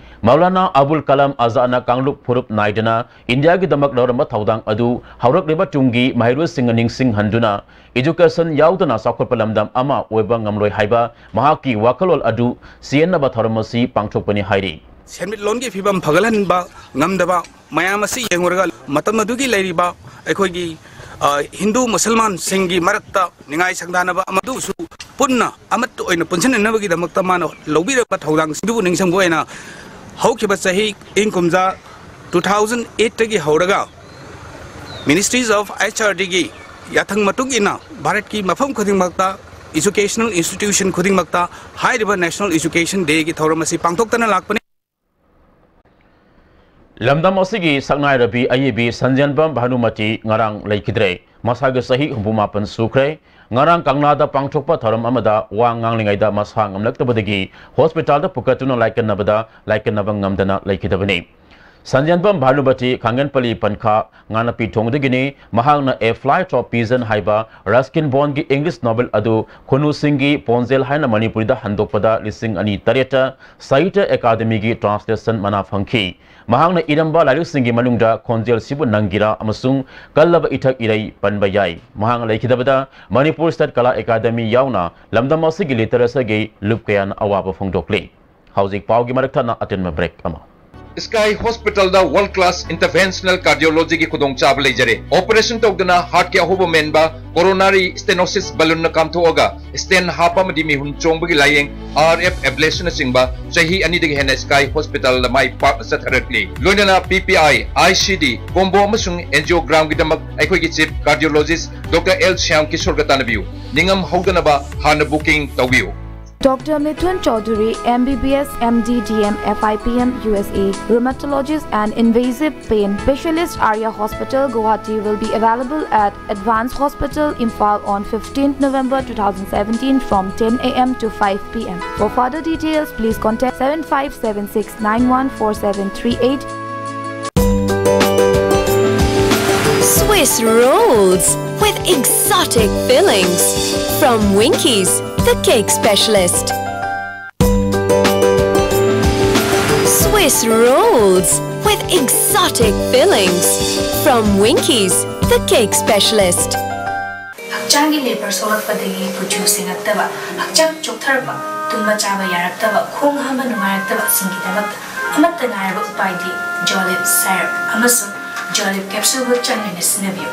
ꯃꯧꯂꯥꯅꯥ ꯑꯕꯨꯜ ꯀꯂꯥꯝ ꯑꯥꯖꯥꯗꯅ ꯀꯥꯡꯂꯨꯞ ꯐꯨꯔꯨꯞ ꯅꯥꯏꯗꯅ ꯏꯟꯗꯤꯌꯥꯒꯤꯗꯃꯛ ꯂꯧꯔꯝꯕ ꯊꯧꯗꯥꯡ ꯑꯗꯨ ꯍꯧꯔꯛꯂꯤꯕ ꯇꯨꯡꯒꯤ ꯃꯍꯩꯔꯣꯏꯁꯤꯡꯅ ꯅꯤꯡꯁꯤꯡꯍꯟꯗꯨꯅ ꯏꯗꯨꯀꯦꯁꯟ ꯌꯥꯎꯗꯅ ꯆꯥꯎꯈꯠꯄ ꯂꯝꯗꯝ ꯑꯃ ꯑꯣꯏꯕ ꯉꯝꯂꯣꯏ ꯍꯥꯏꯕ ꯃꯍꯥꯛꯀꯤ ꯋꯥꯈꯜꯂꯣꯟ ꯑꯗꯨ ꯆꯦꯟꯅꯕ ꯊꯧꯔꯝ ꯑꯁꯤ ꯄꯥꯡꯊꯣꯛꯄꯅꯤ ꯍꯥꯏꯔꯤ꯫ ꯁꯦꯟꯃꯤꯠꯂꯣꯟꯒꯤ ꯐꯤꯕꯝ ꯐꯒꯠꯍꯟꯕ ꯉꯝꯗꯕ ꯃꯌꯥꯝ ꯑꯁꯤ ꯌꯦꯡꯂꯨꯔꯒ, ꯃꯇꯝ ꯑꯗꯨꯒꯤ ꯂꯩꯔꯤꯕ ꯑꯩꯈꯣꯏꯒꯤ, ꯑ, ꯍꯤꯟꯗꯨ ꯃꯨꯁꯜꯃꯥꯟꯁꯤꯡꯒꯤ ꯃꯔꯛꯇ ꯅꯤꯡꯉꯥꯏ ꯁꯪꯗꯥꯅꯕ ꯑꯃꯗꯨꯁꯨ ꯄꯨꯟꯅ ꯑꯃꯠꯇ ꯑꯣꯏꯅ ꯄꯨꯟꯁꯤꯟꯅꯅꯕꯒꯤꯗꯃꯛꯇ ꯃꯥꯅ ꯂꯧꯕꯤꯔꯕ ꯊꯧꯗꯥꯡꯁꯤꯡꯗꯨꯕꯨ ꯅꯤꯡꯁꯤꯡꯕ ꯑꯣꯏꯅ, ꯍꯧꯈꯤꯕ ꯆꯍꯤ ꯏꯪ ꯀꯨꯝꯖꯥ two thousand eight ꯇꯒꯤ ꯍꯧꯔꯒ Ministries of H R D ꯒꯤ ꯌꯥꯊꯪ ꯃꯇꯨꯡ ꯏꯟꯅ ꯚꯥꯔꯠꯀꯤ ꯃꯐꯝ ꯈꯨꯗꯤꯡꯃꯛꯇ educational institution ꯈꯨꯗꯤꯡꯃꯛꯇ ꯍꯥꯏꯔꯤꯕ National Education Day ꯒꯤ ꯊꯧꯔꯝ ꯑꯁꯤ ꯄꯥꯡꯊꯣꯛꯇꯅ ꯂꯥꯛꯄꯅꯤ꯫ ꯂꯝꯗꯝ ꯑꯁꯤꯒꯤ ꯁꯛꯅꯥꯏꯔꯕꯤ ꯑꯏꯕꯤ ꯁꯟꯖꯦꯟꯕꯝ ꯚꯥꯅꯨꯃꯇꯤ ꯉꯔꯥꯡ ꯂꯩꯈꯤꯗ꯭ꯔꯦ꯫ ꯃꯁꯥꯒꯤ ꯆꯍꯤ ꯍꯨꯝꯐꯨ ꯃꯥꯄꯟ ꯁꯨꯈ꯭ꯔꯦ꯫ ꯉꯔꯥꯡ ꯀꯪꯂꯥꯗ ꯄꯥꯡꯊꯣꯛꯄ ꯊꯧꯔꯝ ꯑꯃꯗ ꯋꯥ ꯉꯥꯡꯂꯤꯉꯩꯗ ꯃꯁꯥ ꯉꯝꯂꯛꯇꯕꯗꯒꯤ ꯍꯣꯁꯄꯤꯇꯥꯜꯗ ꯄꯨꯈꯠꯇꯨꯅ ꯂꯥꯏꯀꯠꯅꯕꯗ ꯂꯥꯏꯀꯠꯅꯕ ꯉꯝꯗꯅ ꯂꯩꯈꯤꯗꯕꯅꯤ꯫ ꯁꯟꯖꯦꯟꯕꯝ ꯚꯥꯅꯨꯃꯇꯤ ꯈꯥꯡꯉꯦꯟꯄꯜꯂꯤ ꯄꯟꯈꯥ ꯉꯥꯅꯄꯤ ꯊꯣꯡꯗꯒꯤꯅꯤ꯫ ꯃꯍꯥꯛꯅ A Flight of Pigeon ꯍꯥꯏꯕ ꯔꯁꯀꯤꯟ ꯕꯣꯟꯒꯤ English novel ꯑꯗꯨ ꯈꯨꯅꯨꯁꯤꯡꯒꯤ ꯄꯣꯟꯖꯦꯜ ꯍꯥꯏꯅ ꯃꯅꯤꯄꯨꯔꯤꯗ ꯍꯟꯗꯣꯛꯄꯗ ꯂꯤꯁꯤꯡ ꯑꯅꯤ ꯇꯔꯦꯠꯇ ꯁꯥꯍꯤꯇ꯭ꯌ ꯑꯦꯀꯥꯗꯃꯤꯒꯤ translation ꯃꯅꯥ ꯐꯪꯈꯤ꯫ ꯃꯍꯥꯛꯅ ꯏꯔꯝꯕ ꯂꯥꯏꯔꯤꯛꯁꯤꯡꯒꯤ ꯃꯅꯨꯡꯗ ꯈꯣꯟꯖꯦꯜꯁꯤꯕꯨ ꯅꯪꯒꯤꯔꯥ ꯑꯃꯁꯨꯡ ꯀꯜꯂꯕ ꯏꯊꯛ ꯏꯔꯩ ꯄꯟꯕ ꯌꯥꯏ꯫ ꯃꯍꯥꯛꯅ ꯂꯩꯈꯤꯗꯕꯗ ꯃꯅꯤꯄꯨꯔ ꯁ꯭ꯇꯦꯠ ꯀꯂꯥ ꯑꯦꯀꯥꯗꯃꯤ ꯌꯥꯎꯅ ꯂꯝꯗꯝ ꯑꯁꯤꯒꯤ ꯂꯤꯇꯔꯦꯆꯔꯒꯤ ꯂꯨꯞ ꯀꯌꯥꯅ ꯑꯋꯥꯕ ꯐꯣꯡꯗꯣꯛꯂꯤ꯫ ꯍꯧꯖꯤꯛ ꯄꯥꯎꯒꯤ ꯃꯔꯛ ꯊꯠꯅ ꯑꯇꯦꯟꯕ ꯕ꯭ꯔꯦꯛ ꯑꯃ꯫ Sky Hospitalꯗ World Class Interventional Cardiologyꯒꯤ ꯈꯨꯗꯣꯡꯆꯥꯕ ꯂꯩꯖꯔꯦ꯫ Operation ꯇꯧꯗꯅ heartꯀꯤ ꯑꯍꯣꯕ ꯃꯦꯟꯕ, coronary stenosis balloonꯅ ꯀꯥꯝꯊꯣꯛꯑꯒ stent ꯍꯥꯞꯄ ꯑꯃꯗꯤ ꯃꯤꯍꯨꯟ ꯆꯣꯡꯕꯒꯤ ꯂꯥꯌꯦꯡ, R F ablationꯅꯆꯤꯡꯕ ꯆꯍꯤ ꯑꯅꯤꯗꯒꯤ ꯍꯦꯟꯅ Sky Hospitalꯗ ꯃꯥꯏ ꯄꯥꯛꯅ ꯆꯠꯊꯔꯛꯂꯤ꯫ ꯂꯣꯏꯅꯅ P P I, I C D, combo ꯑꯃꯁꯨꯡ angiogramꯒꯤꯗꯃꯛ ꯑꯩꯈꯣꯏꯒꯤ chief cardiologist Doctor L Shyam ꯀꯤꯁꯣꯔꯒ ꯇꯥꯟꯅꯕꯤꯌꯨ꯫ ꯅꯤꯡꯉꯝ ꯍꯧꯗꯅꯕ ꯍꯥꯟꯅ booking ꯇꯧꯕꯤꯌꯨ꯫ Doctor Mithun Chaudhary, M B B S, M D, D M, F I P M, U S A, rheumatologist and invasive pain specialist, Arya Hospital, Guwahati, will be available at Advance Hospital, Imphal, on fifteenth November two thousand seventeen from ten A M to five P M. For further details, please contact seven five seven six nine one four seven three eight. Swiss rolls with exotic fillings from Winkies, the cake specialist. Swiss rolls with exotic fillings from Winkies, the cake specialist. ꯍꯛꯆꯥꯡꯒꯤ labour ꯁꯣꯛꯂꯛꯄꯗꯒꯤ ꯀꯨꯆꯨ ꯁꯦꯡꯉꯛꯇꯕ, ꯍꯛꯆꯥꯡ ꯆꯣꯛꯊꯔꯛꯄ, ꯇꯨꯝꯕ ꯆꯥꯕ ꯌꯥꯔꯛꯇꯕ, ꯈꯣꯡ ꯍꯥꯝꯕ ꯅꯨꯡꯉꯥꯏꯔꯛꯇꯕꯁꯤꯡꯒꯤꯗꯃꯛꯇ ꯑꯃꯠꯇ ꯉꯥꯏꯔꯕ ꯎꯄꯥꯏꯗꯤ ꯖꯣꯂꯤꯞ ꯁꯥꯏꯔꯞ ꯑꯃꯁꯨꯡ ꯖꯣꯂꯤꯞ ꯀꯦꯞꯁꯨꯜꯕꯨ ꯆꯥꯡ ꯅꯥꯏꯅ ꯁꯤꯖꯤꯟꯅꯕꯤꯌꯨ꯫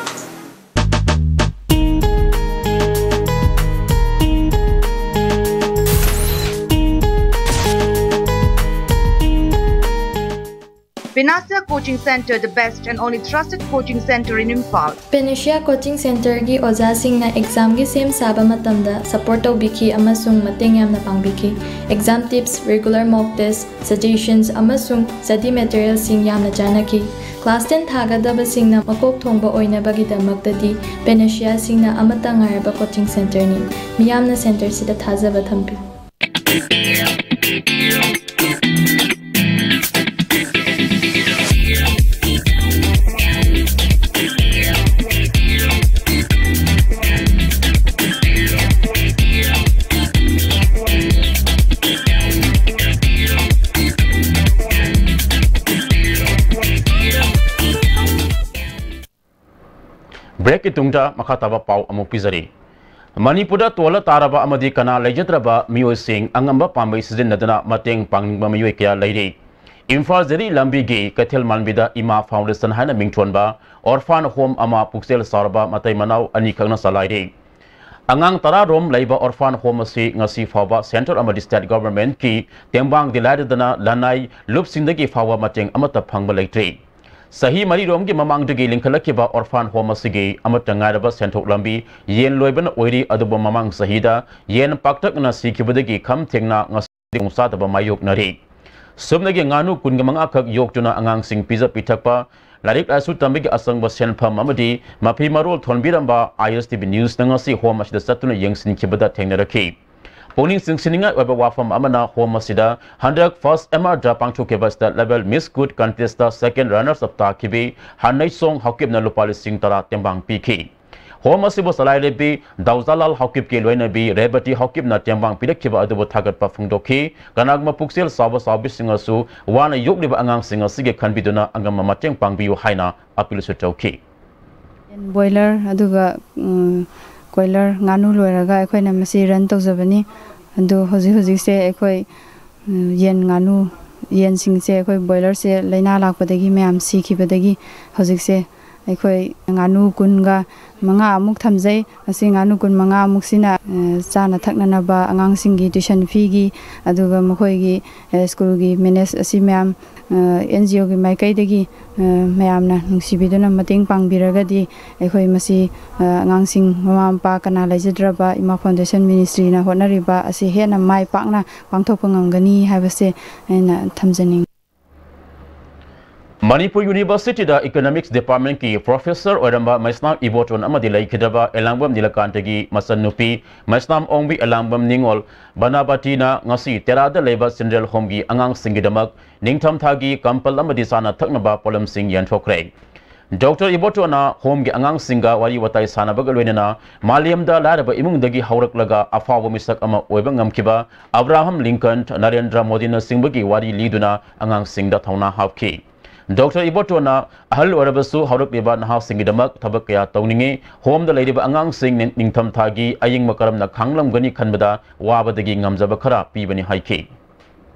Panacea Coaching Center, the best and only trusted coaching center in Imphal. Panacea Coaching Centerꯒꯤ ꯑꯣꯖꯥꯁꯤꯡꯅ ꯑꯦꯛꯖꯥꯝꯒꯤ ꯁꯦꯝ ꯁꯥꯕ ꯃꯇꯝꯗ ꯁꯄꯣꯔꯠ ꯇꯧꯕꯤꯈꯤ ꯑꯃꯁꯨꯡ ꯃꯇꯦꯡ ꯌꯥꯝꯅ ꯄꯥꯡꯕꯤꯈꯤ꯫ Exam tips, regular mock test, suggestions, ꯑꯃꯁꯨꯡ study materialꯁꯤꯡ ꯌꯥꯝꯅ ꯆꯥꯟꯅꯈꯤ꯫ Class ten ꯊꯥꯒꯗꯕꯁꯤꯡꯅ ꯃꯀꯣꯛ ꯊꯣꯡꯕ ꯑꯣꯏꯅꯕꯒꯤꯗꯃꯛꯇꯗꯤ Panaceaꯁꯤꯡꯅ ꯑꯃꯠꯇ ꯉꯥꯏꯔꯕ coaching centerꯅꯤ꯫ ꯃꯤꯌꯥꯝꯅ centerꯁꯤꯗ ꯊꯥꯖꯕ ꯊꯝꯕꯤꯌꯨ꯫ Breakꯀꯤ ꯇꯨꯡꯗ ꯃꯈꯥ ꯇꯥꯕ ꯄꯥꯎ ꯑꯃꯨꯛ ꯄꯤꯖꯔꯤ꯫ ꯃꯅꯤꯄꯨꯔꯗ ꯇꯣꯜꯂ ꯇꯥꯔꯕ ꯑꯃꯗꯤ ꯀꯅꯥ ꯂꯩꯖꯗ꯭ꯔꯕ ꯃꯤꯑꯣꯏꯁꯤꯡ ꯑꯉꯝꯕ ꯄꯥꯝꯕꯩ ꯁꯤꯖꯤꯟꯅꯗꯨꯅ ꯃꯇꯦꯡ ꯄꯥꯡꯅꯤꯡꯕ ꯃꯤꯑꯣꯏ ꯀꯌꯥ ꯂꯩꯔꯤ꯫ ꯏꯝꯐꯥꯜ ꯖꯤꯔꯤ ꯂꯝꯕꯤꯒꯤ ꯀꯩꯊꯦꯜ ꯃꯥꯟꯕꯤꯗ ꯏꯃꯥ ꯐꯥꯎꯟꯗꯦꯁꯟ ꯍꯥꯏꯅ ꯃꯤꯡꯊꯣꯟꯕ orphan home ꯑꯃ ꯄꯨꯛꯆꯦꯜ ꯆꯥꯎꯔꯕ ꯃꯇꯩ ꯃꯅꯥꯎ ꯑꯅꯤꯈꯛꯅ ꯆꯂꯥꯏꯔꯤ꯫ ꯑꯉꯥꯡ ꯇꯔꯥ ꯔꯣꯝ ꯂꯩꯕ orphan home ꯑꯁꯤ ꯉꯁꯤ ꯐꯥꯎꯕ central ꯑꯃꯗꯤ state governmentꯀꯤ ꯇꯦꯡꯕꯥꯡꯗꯤ ꯂꯥꯏꯔꯗꯅ ꯂꯅꯥꯏ ꯂꯨꯞꯁꯤꯡꯗꯒꯤ ꯐꯥꯎꯕ ꯃꯇꯦꯡ ꯑꯃꯠꯇ ꯐꯪꯕ ꯂꯩꯇ꯭ꯔꯤ꯫ ꯆꯍꯤ ꯃꯔꯤꯔꯣꯝꯒꯤ ꯃꯃꯥꯡꯗꯒꯤ ꯂꯤꯡꯈꯠꯂꯛꯈꯤꯕ orphan home ꯑꯁꯤꯒꯤ ꯑꯃꯠꯇ ꯉꯥꯏꯔꯕ ꯁꯦꯟꯊꯣꯛ ꯂꯝꯕꯤ ꯌꯦꯟ ꯂꯣꯏꯕꯅ ꯑꯣꯏꯔꯤ꯫ ꯑꯗꯨꯕꯨ ꯃꯃꯥꯡ ꯆꯍꯤꯗ ꯌꯦꯟ ꯄꯥꯛꯇꯛꯅꯅ ꯁꯤꯈꯤꯕꯗꯒꯤ ꯈꯝ ꯊꯦꯡꯅ ꯉꯁꯤ ꯈꯨꯗꯣꯡꯆꯥꯗꯕ ꯃꯥꯌꯣꯛꯅꯔꯤ꯫ ꯁꯨꯞꯅꯒꯤ ꯉꯥꯅꯨ ꯀꯨꯟꯒ ꯃꯉꯥ ꯈꯛ ꯌꯣꯛꯇꯨꯅ ꯑꯉꯥꯡꯁꯤꯡ ꯄꯤꯖ ꯄꯤꯊꯛꯄ, ꯂꯥꯏꯔꯤꯛ ꯂꯥꯏꯁꯨ ꯇꯝꯕꯒꯤ ꯑꯆꯪꯕ ꯁꯦꯟꯐꯝ ꯑꯃꯗꯤ ꯃꯐꯤ ꯃꯔꯣꯜ ꯊꯣꯟꯕꯤꯔꯝꯕ ISTV newsꯅ ꯉꯁꯤ home ꯑꯁꯤꯗ ꯆꯠꯇꯨꯅ ꯌꯦꯡꯁꯤꯟꯈꯤꯕꯗ ꯊꯦꯡꯅꯔꯛꯈꯤ꯫ ꯄꯨꯛꯅꯤꯡ ꯆꯤꯡꯁꯤꯟꯅꯤꯡꯉꯥꯏ ꯑꯣꯏꯕ ꯋꯥꯐꯝ ꯑꯃꯅ home ꯑꯁꯤꯗ ꯍꯟꯗꯛ first MRꯗ ꯄꯥꯡꯊꯣꯛꯈꯤꯕ state level Miss Good contestꯇ second runners up ꯇꯥꯈꯤꯕꯤ ꯍꯥꯟꯅꯩꯁꯣꯡ ꯍꯥꯎꯀꯤꯞꯅ ꯂꯨꯄꯥ ꯂꯤꯁꯤꯡ ꯇꯔꯥ ꯇꯦꯡꯕꯥꯡ ꯄꯤꯈꯤ꯫ Home ꯑꯁꯤꯕꯨ ꯆꯂꯥꯏꯔꯤꯕꯤ ꯗꯥꯎꯖꯥꯂꯥꯜ ꯍꯥꯎꯀꯤꯞꯀꯤ ꯂꯣꯏꯅꯕꯤ ꯔꯦꯕꯇꯤ ꯍꯥꯎꯀꯤꯞꯅ ꯇꯦꯡꯕꯥꯡ ꯄꯤꯔꯛꯈꯤꯕ ꯑꯗꯨꯕꯨ ꯊꯥꯒꯠꯄ ꯐꯣꯡꯗꯣꯛꯈꯤ꯫ ꯀꯅꯥꯒꯨꯝꯕ ꯄꯨꯛꯆꯦꯜ ꯆꯥꯎꯕ ꯆꯥꯎꯕꯤꯁꯤꯡꯅꯁꯨ ꯋꯥꯅ ꯌꯣꯛꯂꯤꯕ ꯑꯉꯥꯡꯁꯤꯡ ꯑꯁꯤꯒꯤ ꯈꯟꯕꯤꯗꯨꯅ ꯑꯉꯝꯕ ꯃꯇꯦꯡ ꯄꯥꯡꯕꯤꯌꯨ ꯍꯥꯏꯅ appealꯁꯨ ꯇꯧꯈꯤ꯫ ꯌꯦꯟ ꯕꯣꯏꯂꯔ ꯑꯗꯨꯒ ꯎꯝ, ꯀꯣꯏꯂꯔ ꯉꯥꯅꯨ ꯂꯣꯏꯔꯒ ꯑꯩꯈꯣꯏꯅ ꯃꯁꯤ ꯔꯟ ꯇꯧꯖꯕꯅꯤ꯫ ꯑꯗꯨ ꯍꯧꯖꯤꯛ ꯍꯧꯖꯤꯛꯁꯦ ꯑꯩꯈꯣꯏ ꯎꯝ, ꯌꯦꯟ ꯉꯥꯅꯨ ꯌꯦꯟꯁꯤꯡꯁꯦ, ꯑꯩꯈꯣꯏ ꯕꯣꯏꯂꯔꯁꯦ ꯂꯥꯏꯅꯥ ꯂꯥꯛꯄꯗꯒꯤ ꯃꯌꯥꯝ ꯁꯤꯈꯤꯕꯗꯒꯤ ꯍꯧꯖꯤꯛꯁꯦ ꯑꯩꯈꯣꯏ ꯉꯥꯅꯨ ꯀꯨꯟꯒ ꯃꯉꯥ ꯑꯃꯨꯛ ꯊꯝꯖꯩ꯫ ꯑꯁꯤ ꯉꯥꯅꯨ ꯀꯨꯟ ꯃꯉꯥ ꯑꯃꯨꯛꯁꯤꯅ, ꯑ, ꯆꯥꯅ ꯊꯛꯅꯅꯕ, ꯑꯉꯥꯡꯁꯤꯡꯒꯤ tuition feeꯒꯤ, ꯑꯗꯨꯒ ꯃꯈꯣꯏꯒꯤ, ꯑ, ꯁ꯭ꯀꯨꯜꯒꯤ manage ꯑꯁꯤ ꯃꯌꯥꯝ, ꯑ, NGOꯒꯤ ꯃꯥꯏꯀꯩꯗꯒꯤ, ꯑ, ꯃꯌꯥꯝꯅ ꯅꯨꯡꯁꯤꯕꯤꯗꯨꯅ ꯃꯇꯦꯡ ꯄꯥꯡꯕꯤꯔꯒꯗꯤ ꯑꯩꯈꯣꯏ ꯃꯁꯤ, ꯑ, ꯑꯉꯥꯡꯁꯤꯡ, ꯃꯃꯥ ꯃꯄꯥ ꯀꯅꯥ ꯂꯩꯖꯗ꯭ꯔꯕ, ꯏꯃꯥ Foundationꯅ ꯍꯣꯠꯅꯔꯤꯕ ꯑꯁꯤ ꯍꯦꯟꯅ ꯃꯥꯏ ꯄꯥꯛꯅ ꯄꯥꯡꯊꯣꯛꯄ ꯉꯝꯒꯅꯤ ꯍꯥꯏꯕꯁꯦ ꯑꯩꯅ ꯊꯝꯖꯅꯤꯡꯏ꯫ ꯃꯅꯤꯄꯨꯔ Universityꯗ Economics Departmentꯀꯤ professor ꯑꯣꯏꯔꯝꯕ ꯃꯩꯁꯅꯥꯝ ꯏꯕꯣꯇꯣꯟ ꯑꯃꯗꯤ ꯂꯩꯈꯤꯗ꯭ꯔꯕ ꯑꯦꯂꯥꯡꯕꯝ ꯅꯤꯂꯀꯥꯟꯇꯒꯤ ꯃꯆꯟꯅꯨꯄꯤ ꯃꯩꯁꯅꯥꯝ ꯑꯣꯡꯕꯤ ꯑꯦꯂꯥꯡꯕꯝ ꯅꯤꯉꯣꯜ ꯕꯅꯥꯕꯇꯤꯅ ꯉꯁꯤ ꯇꯦꯔꯥꯗ ꯂꯩꯕ Children Homeꯒꯤ ꯑꯉꯥꯡꯁꯤꯡꯒꯤꯗꯃꯛ ꯅꯤꯡꯊꯝꯊꯥꯒꯤ ꯀꯝꯄꯜ ꯑꯃꯗꯤ ꯆꯥꯅ ꯊꯛꯅꯕ ꯄꯣꯠꯂꯝꯁꯤꯡ ꯌꯦꯟꯊꯣꯛꯈ꯭ꯔꯦ꯫ ꯗꯣꯛꯇꯔ ꯏꯕꯣꯇꯣꯅ Homeꯒꯤ ꯑꯉꯥꯡꯁꯤꯡꯒ ꯋꯥꯔꯤ ꯋꯥꯇꯥꯏ ꯁꯥꯟꯅꯕꯒ ꯂꯣꯏꯅꯅ ꯃꯥꯂꯦꯝꯗ ꯂꯥꯏꯔꯕ ꯏꯃꯨꯡꯗꯒꯤ ꯍꯧꯔꯛꯂꯒ ꯑꯐꯥꯎꯕ ꯃꯤꯁꯛ ꯑꯃ ꯑꯣꯏꯕ ꯉꯝꯈꯤꯕ ꯑꯕ꯭ꯔꯥꯍꯝ ꯂꯤꯡꯀꯟ, ꯅꯔꯦꯟꯗ꯭ꯔ ꯃꯣꯗꯤꯅꯆꯤꯡꯕꯒꯤ ꯋꯥꯔꯤ ꯂꯤꯗꯨꯅ ꯑꯉꯥꯡꯁꯤꯡꯗ ꯊꯧꯅꯥ ꯍꯥꯞꯈꯤ꯫ ꯗꯣꯛꯇꯔ ꯏꯕꯣꯇꯣꯅ ꯑꯍꯜ ꯑꯣꯏꯔꯕꯁꯨ ꯍꯧꯔꯛꯂꯤꯕ ꯅꯍꯥꯁꯤꯡꯒꯤꯗꯃꯛ ꯊꯕꯛ ꯀꯌꯥ ꯇꯧꯅꯤꯡꯏ꯫ Homeꯗ ꯂꯩꯔꯤꯕ ꯑꯉꯥꯡꯁꯤꯡ ꯅꯤꯡ-, ꯅꯤꯡꯊꯝꯊꯥꯒꯤ ꯑꯏꯪꯕ ꯀꯔꯝꯅ ꯈꯥꯡꯂꯝꯒꯅꯤ ꯈꯟꯕꯗ ꯋꯥꯕꯗꯒꯤ ꯉꯝꯖꯕ ꯈꯔ ꯄꯤꯕꯅꯤ ꯍꯥꯏꯈꯤ꯫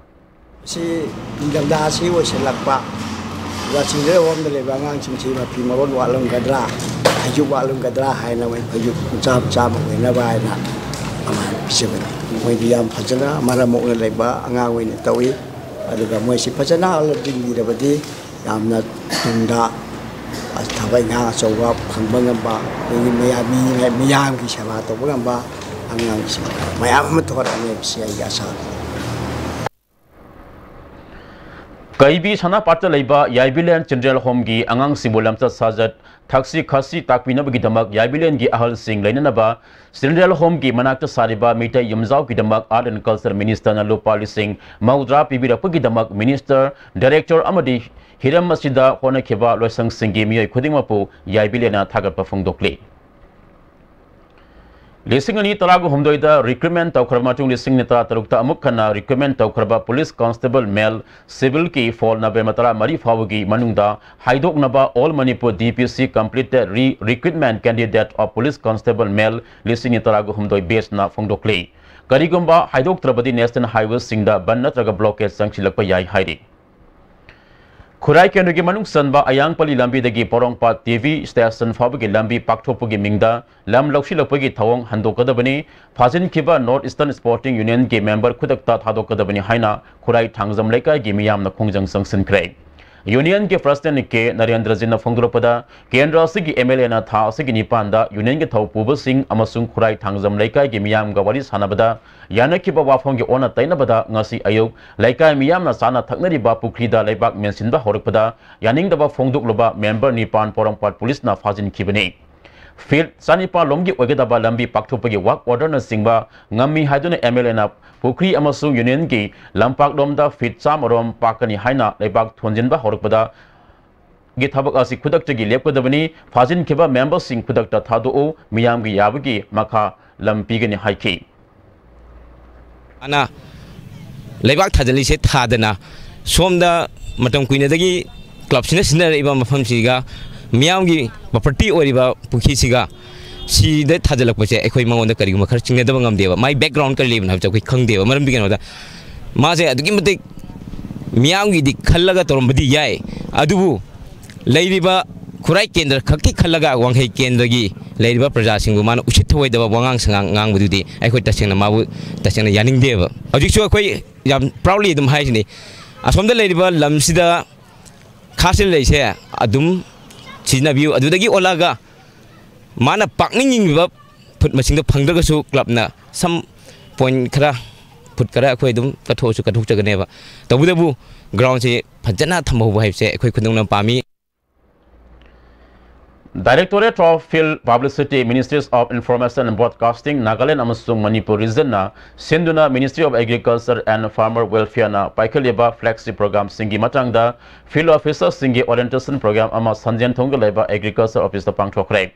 ꯁꯤ ꯅꯤꯡꯊꯝꯊꯥ ꯑꯁꯤ ꯑꯣꯏꯁꯤꯜꯂꯛꯄ, ꯑꯗꯨꯒ Children Homeꯗ ꯂꯩꯕ ꯑꯉꯥꯡꯁꯤꯡꯁꯤ ꯃꯐꯤ ꯃꯔꯣꯟ ꯋꯥꯠꯂꯝꯒꯗ꯭ꯔꯥ, ꯐꯩꯖꯨꯞ ꯋꯥꯠꯂꯝꯒꯗ꯭ꯔꯥ ꯍꯥꯏꯅ ꯃꯣꯏ ꯐꯩꯖꯨꯞ ꯃꯆꯥ ꯃꯆꯥ ꯑꯃ ꯑꯣꯏꯅꯕ ꯍꯥꯏꯅ ꯑꯗꯨꯃꯥꯏꯅ ꯄꯤꯖꯕꯅꯤ꯫ ꯃꯣꯏꯗꯤ ꯌꯥꯝ ꯐꯖꯅ ꯃꯔꯝ ꯃꯣꯛꯅ ꯂꯩꯕ ꯑꯉꯥꯡ ꯑꯣꯏꯅ ꯇꯧꯏ꯫ ꯑꯗꯨꯒ ꯃꯣꯏꯁꯤ ꯐꯖꯅ ꯂꯝꯖꯤꯡꯕꯤꯔꯕꯗꯤ ꯌꯥꯝꯅ ꯇꯨꯡꯗ ꯊꯕꯛ ꯏꯪꯈꯥꯡ ꯑꯆꯧꯕ ꯐꯪꯕ ꯉꯝꯕ, ꯑꯗꯒꯤ ꯃꯌꯥꯝ, ꯃꯤ-, ꯃꯤꯌꯥꯝꯒꯤ ꯁꯦꯕꯥ ꯇꯧꯕ ꯉꯝꯕ ꯑꯉꯥꯡꯁꯤꯡ ꯃꯌꯥꯝ ꯑꯃ ꯊꯣꯛꯂꯛꯀꯅꯤ ꯍꯥꯏꯕꯁꯤ ꯑꯩꯒꯤ ꯑꯁꯥꯅꯤ꯫ ꯀꯩꯕꯤ ꯁꯅꯥꯄꯥꯠꯇ ꯂꯩꯕ ꯌꯥꯏꯕꯤꯂꯦꯟ Children Homeꯒꯤ ꯑꯉꯥꯡꯁꯤꯡꯕꯨ ꯂꯝꯆꯠ ꯁꯥꯖꯠ, ꯊꯛꯁꯤ ꯈꯥꯁꯤ ꯇꯥꯛꯄꯤꯅꯕꯒꯤꯗꯃꯛ ꯌꯥꯏꯕꯤꯂꯦꯟꯒꯤ ꯑꯍꯜꯁꯤꯡ ꯂꯩꯅꯅꯕ Children Homeꯒꯤ ꯃꯅꯥꯛꯇ ꯁꯥꯔꯤꯕ ꯃꯤꯇꯩ ꯌꯨꯝꯖꯥꯎꯒꯤꯗꯃꯛ Art and Culture Ministerꯅ ꯂꯨꯄꯥ ꯂꯤꯁꯤꯡ ꯃꯧꯗ꯭ꯔꯥ ꯄꯤꯕꯤꯔꯛꯄꯒꯤꯗꯃꯛ Minister, Director ꯑꯃꯗꯤ ꯍꯤꯔꯝ ꯑꯁꯤꯗ ꯍꯣꯠꯅꯈꯤꯕ ꯂꯣꯏꯁꯪꯁꯤꯡꯒꯤ ꯃꯤꯑꯣꯏ ꯈꯨꯗꯤꯡꯃꯛꯄꯨ ꯌꯥꯏꯕꯤꯂꯦꯟꯅ ꯊꯥꯒꯠꯄ ꯐꯣꯡꯗꯣꯛꯂꯤ꯫ ꯂꯤꯁꯤꯡ ꯑꯅꯤ ꯇꯔꯥꯍꯨꯝꯗꯣꯏꯗ recruitment ꯇꯧꯈ꯭ꯔꯕ ꯃꯇꯨꯡ, ꯂꯤꯁꯤꯡ ꯑꯅꯤ ꯇꯔꯥꯇꯔꯨꯛꯇ ꯑꯃꯨꯛ ꯍꯟꯅ recruitment ꯇꯧꯈ꯭ꯔꯕ police constable male civilꯒꯤ fall November ꯇꯔꯥꯃꯔꯤ ꯐꯥꯎꯕꯒꯤ ꯃꯅꯨꯡꯗ ꯍꯥꯏꯗꯣꯛꯅꯕ All Manipur DPC completed re-, recruitment candidate of police constable male ꯂꯤꯁꯤꯡ ꯑꯅꯤ ꯇꯔꯥꯍꯨꯝꯗꯣꯏ batchꯅ ꯐꯣꯡꯗꯣꯛꯂꯤ꯫ ꯀꯔꯤꯒꯨꯝꯕ ꯍꯥꯏꯗꯣꯛꯇ꯭ꯔꯕꯗꯤ ꯅꯦꯁꯅꯦꯜ ꯍꯥꯏꯋꯦꯁꯤꯡꯗ ꯕꯟ ꯅꯠꯇ꯭ꯔꯒ ꯕ꯭ꯂꯣꯀꯦꯗ ꯆꯪꯁꯤꯜꯂꯛꯄ ꯌꯥꯏ ꯍꯥꯏꯔꯤ꯫ ꯈꯨꯔꯥꯏ ꯀꯦꯟꯗ꯭ꯔꯒꯤ ꯃꯅꯨꯡ ꯆꯟꯕ ꯑꯌꯥꯡꯄꯜꯂꯤ ꯂꯝꯕꯤꯗꯒꯤ ꯄꯣꯔꯣꯝꯄꯥꯠ ꯇꯤ ꯚꯤ ꯁ꯭ꯇꯦꯁꯟ ꯐꯥꯎꯕꯒꯤ ꯂꯝꯕꯤ ꯄꯥꯛꯊꯣꯛꯄꯒꯤ ꯃꯤꯡꯗ ꯂꯝ ꯂꯧꯁꯤꯜꯂꯛꯄꯒꯤ ꯊꯧꯑꯣꯡ ꯍꯟꯗꯣꯛꯀꯗꯕꯅꯤ, ꯐꯥꯖꯤꯟꯈꯤꯕ ꯅꯣꯔꯠ ꯏꯁꯇꯔꯟ ꯁ꯭ꯄꯣꯔꯇꯤꯡ ꯌꯨꯅꯤꯌꯟꯒꯤ ꯃꯦꯝꯕꯔ ꯈꯨꯗꯛꯇ ꯊꯥꯗꯣꯛꯀꯗꯕꯅꯤ ꯍꯥꯏꯅ ꯈꯨꯔꯥꯏ ꯊꯥꯡꯖꯝ ꯂꯩꯀꯥꯏꯒꯤ ꯃꯤꯌꯥꯝꯅ ꯈꯣꯡꯖꯪ ꯆꯪꯁꯤꯟꯈ꯭ꯔꯦ꯫ ꯌꯨꯅꯤꯌꯟꯒꯤ ꯄ꯭ꯔꯁꯤꯗꯦꯟꯠ ꯀꯦ ꯅꯔꯦꯟꯗ꯭ꯔꯖꯤꯅ ꯐꯣꯡꯗꯣꯔꯛꯄꯗ, ꯀꯦꯟꯗ꯭ꯔ ꯑꯁꯤꯒꯤ ꯑꯦꯝ ꯑꯦꯜ ꯑꯦꯅ ꯊꯥ ꯑꯁꯤꯒꯤ ꯅꯤꯄꯥꯟꯗ ꯌꯨꯅꯤꯌꯟꯒꯤ ꯊꯧ ꯄꯨꯕꯁꯤꯡ ꯑꯃꯁꯨꯡ ꯈꯨꯔꯥꯏ ꯊꯥꯡꯖꯝ ꯂꯩꯀꯥꯏꯒꯤ ꯃꯤꯌꯥꯝꯒ ꯋꯥꯔꯤ ꯁꯥꯟꯅꯕꯗ ꯌꯥꯅꯈꯤꯕ ꯋꯥꯐꯝꯒꯤ ꯑꯣꯟꯅ ꯇꯩꯅꯕꯗ ꯉꯁꯤ ꯑꯌꯨꯛ ꯂꯩꯀꯥꯏ ꯃꯤꯌꯥꯝꯅ ꯆꯥꯅ ꯊꯛꯅꯔꯤꯕ ꯄꯨꯈ꯭ꯔꯤꯗ ꯂꯩꯕꯥꯛ ꯃꯦꯟꯁꯤꯟꯕ ꯍꯧꯔꯛꯄꯗ ꯌꯥꯅꯤꯡꯗꯕ ꯐꯣꯡꯗꯣꯛꯂꯨꯕ ꯃꯦꯝꯕꯔ ꯅꯤꯄꯥꯟ ꯄꯣꯔꯣꯝꯄꯥꯠ ꯄꯨꯂꯤꯁꯅ ꯐꯥꯖꯤꯟꯈꯤꯕꯅꯤ꯫ ꯐꯤꯠ ꯆꯅꯤꯄꯥꯟ ꯂꯣꯝꯒꯤ ꯑꯣꯏꯒꯗꯕ ꯂꯝꯕꯤ ꯄꯥꯛꯊꯣꯛꯄꯒꯤ ꯋꯥꯛ ꯑꯣꯔꯗꯔꯅꯆꯤꯡꯕ ꯉꯝꯃꯤ ꯍꯥꯏꯗꯨꯅ ꯑꯦꯝ ꯑꯦꯜ ꯑꯦꯅ ꯄꯨꯈ꯭ꯔꯤ ꯑꯃꯁꯨꯡ ꯌꯨꯅꯤꯌꯟꯒꯤ ꯂꯝꯄꯥꯛꯂꯣꯝꯗ ꯐꯤꯠ ꯆꯥꯝꯃ ꯔꯣꯝ ꯄꯥꯛꯀꯅꯤ ꯍꯥꯏꯅ ꯂꯩꯕꯥꯛ ꯊꯣꯟꯖꯤꯟꯕ ꯍꯧꯔꯛꯄꯗ ꯒꯤ ꯊꯕꯛ ꯑꯁꯤ ꯈꯨꯗꯛꯇꯒꯤ ꯂꯦꯞꯀꯗꯕꯅꯤ, ꯐꯥꯖꯤꯟꯈꯤꯕ ꯃꯦꯝꯕꯔꯁꯤꯡ ꯈꯨꯗꯛꯇ ꯊꯥꯗꯣꯛꯎ, ꯃꯤꯌꯥꯝꯒꯤ ꯌꯥꯕꯒꯤ ꯃꯈꯥ ꯂꯝ ꯄꯤꯒꯅꯤ ꯍꯥꯏꯈꯤ꯫ ꯑꯅ ꯂꯩꯕꯥꯛ ꯊꯥꯖꯤꯜꯂꯤꯁꯦ ꯊꯥꯗꯅ ꯁꯣꯝꯗ ꯃꯇꯝ ꯀꯨꯏꯅꯗꯒꯤ ꯀ꯭ꯂꯕꯁꯤꯅ ꯁꯤꯖꯤꯟꯅꯔꯛꯏꯕ ꯃꯐꯝꯁꯤꯒ ꯃꯤꯌꯥꯝꯒꯤ ꯄ꯭ꯔꯣꯄꯔꯇꯤ ꯑꯣꯏꯔꯤꯕ ꯄꯨꯈ꯭ꯔꯤꯁꯤꯒ ꯁꯤꯗ ꯊꯥꯖꯤꯜꯂꯛꯄꯁꯦ ꯑꯩꯈꯣꯏ ꯃꯉꯣꯟꯗ ꯀꯔꯤꯒꯨꯝꯕ ꯈꯔ ꯆꯤꯡꯅꯗꯕ ꯉꯝꯗꯦꯕ꯫ ꯃꯥꯏ ꯕꯦꯛꯒ꯭ꯔꯥꯎꯟ ꯀꯔꯤ ꯂꯩꯕꯅꯣ ꯍꯥꯏꯕꯁꯦ ꯑꯩꯈꯣꯏ ꯈꯪꯗꯦꯕ꯫ ꯃꯔꯝꯗꯤ ꯀꯩꯅꯣꯗ ꯃꯥꯁꯦ ꯑꯗꯨꯛꯀꯤ ꯃꯇꯤꯛ ꯃꯤꯌꯥꯝꯒꯤꯗꯤ ꯈꯜꯂꯒ ꯇꯧꯔꯝꯕꯗꯤ ꯌꯥꯏ, ꯑꯗꯨꯕꯨ ꯂꯩꯔꯤꯕ ꯈꯨꯔꯥꯏ ꯀꯦꯟꯗ꯭ꯔ ꯈꯛꯀꯤ ꯈꯜꯂꯒ ꯋꯥꯡꯈꯩ ꯀꯦꯟꯗ꯭ꯔꯒꯤ ꯂꯩꯔꯤꯕ ꯄ꯭ꯔꯖꯥꯁꯤꯡꯕꯨ ꯃꯥꯅ ꯎꯁꯤꯠ ꯊꯧꯑꯣꯏꯗꯕ ꯋꯥꯉꯥꯡ ꯁꯉꯥꯡ ꯉꯥꯡꯕꯗꯨꯗꯤ ꯑꯩꯈꯣꯏ ꯇꯁꯦꯡꯅ ꯃꯥꯕꯨ ꯇꯁꯦꯡꯅ ꯌꯥꯅꯤꯡꯗꯦꯕ꯫ ꯍꯧꯖꯤꯛꯁꯨ ꯑꯩꯈꯣꯏ ꯌꯥꯝ ꯄ꯭ꯔꯥꯎꯗꯂꯤ ꯑꯗꯨꯝ ꯍꯥꯏꯁꯤꯅꯤ, ꯑꯁꯣꯝꯗ ꯂꯩꯔꯤꯕ ꯂꯝꯁꯤꯗ ꯈꯥꯁꯤꯜ ꯂꯩꯁꯦ ꯑꯗꯨꯝ ꯁꯤꯖꯤꯟꯅꯕꯤꯌꯨ, ꯑꯗꯨꯗꯒꯤ ꯑꯣꯜꯂꯛꯑꯒ ꯃꯥꯅ ꯄꯥꯛꯅꯤꯡ ꯌꯦꯡꯕꯤꯕ ꯐꯨꯠ ꯃꯁꯤꯡꯗꯣ ꯐꯪꯗ꯭ꯔꯒꯁꯨ ꯀ꯭ꯂꯕꯅ ꯁꯝ ꯄꯣꯏꯟ ꯈꯔ, ꯐꯨꯠ ꯈꯔ ꯑꯩꯈꯣꯏ ꯑꯗꯨꯝ ꯀꯠꯊꯣꯛꯑꯁꯨ ꯀꯠꯊꯣꯛꯆꯒꯅꯦꯕ꯫ ꯇꯧꯕꯇꯕꯨ ꯒ꯭ꯔꯥꯎꯟꯁꯦ ꯐꯖꯅ ꯊꯝꯍꯧꯕ ꯍꯥꯏꯕꯁꯦ ꯑꯩꯈꯣꯏ ꯈꯨꯗꯤꯡꯃꯛꯅ ꯄꯥꯝꯃꯤ꯫ Directorate of Field Publicity, Ministries of Information and Broadcasting, Nagaland ꯑꯃꯁꯨꯡ ꯃꯅꯤꯄꯨꯔ ꯔꯤꯖꯟꯅ ꯁꯤꯟꯗꯨꯅ Ministry of Agriculture and Farmer Welfareꯅ ꯄꯥꯏꯈꯠꯂꯤꯕ flagship programꯁꯤꯡꯒꯤ ꯃꯇꯥꯡꯗ field officerꯁꯤꯡꯒꯤ orientation program ꯑꯃ ꯁꯟꯖꯦꯟꯊꯣꯡꯗ ꯂꯩꯕ Agriculture Officeꯇ ꯄꯥꯡꯊꯣꯛꯈ꯭ꯔꯦ꯫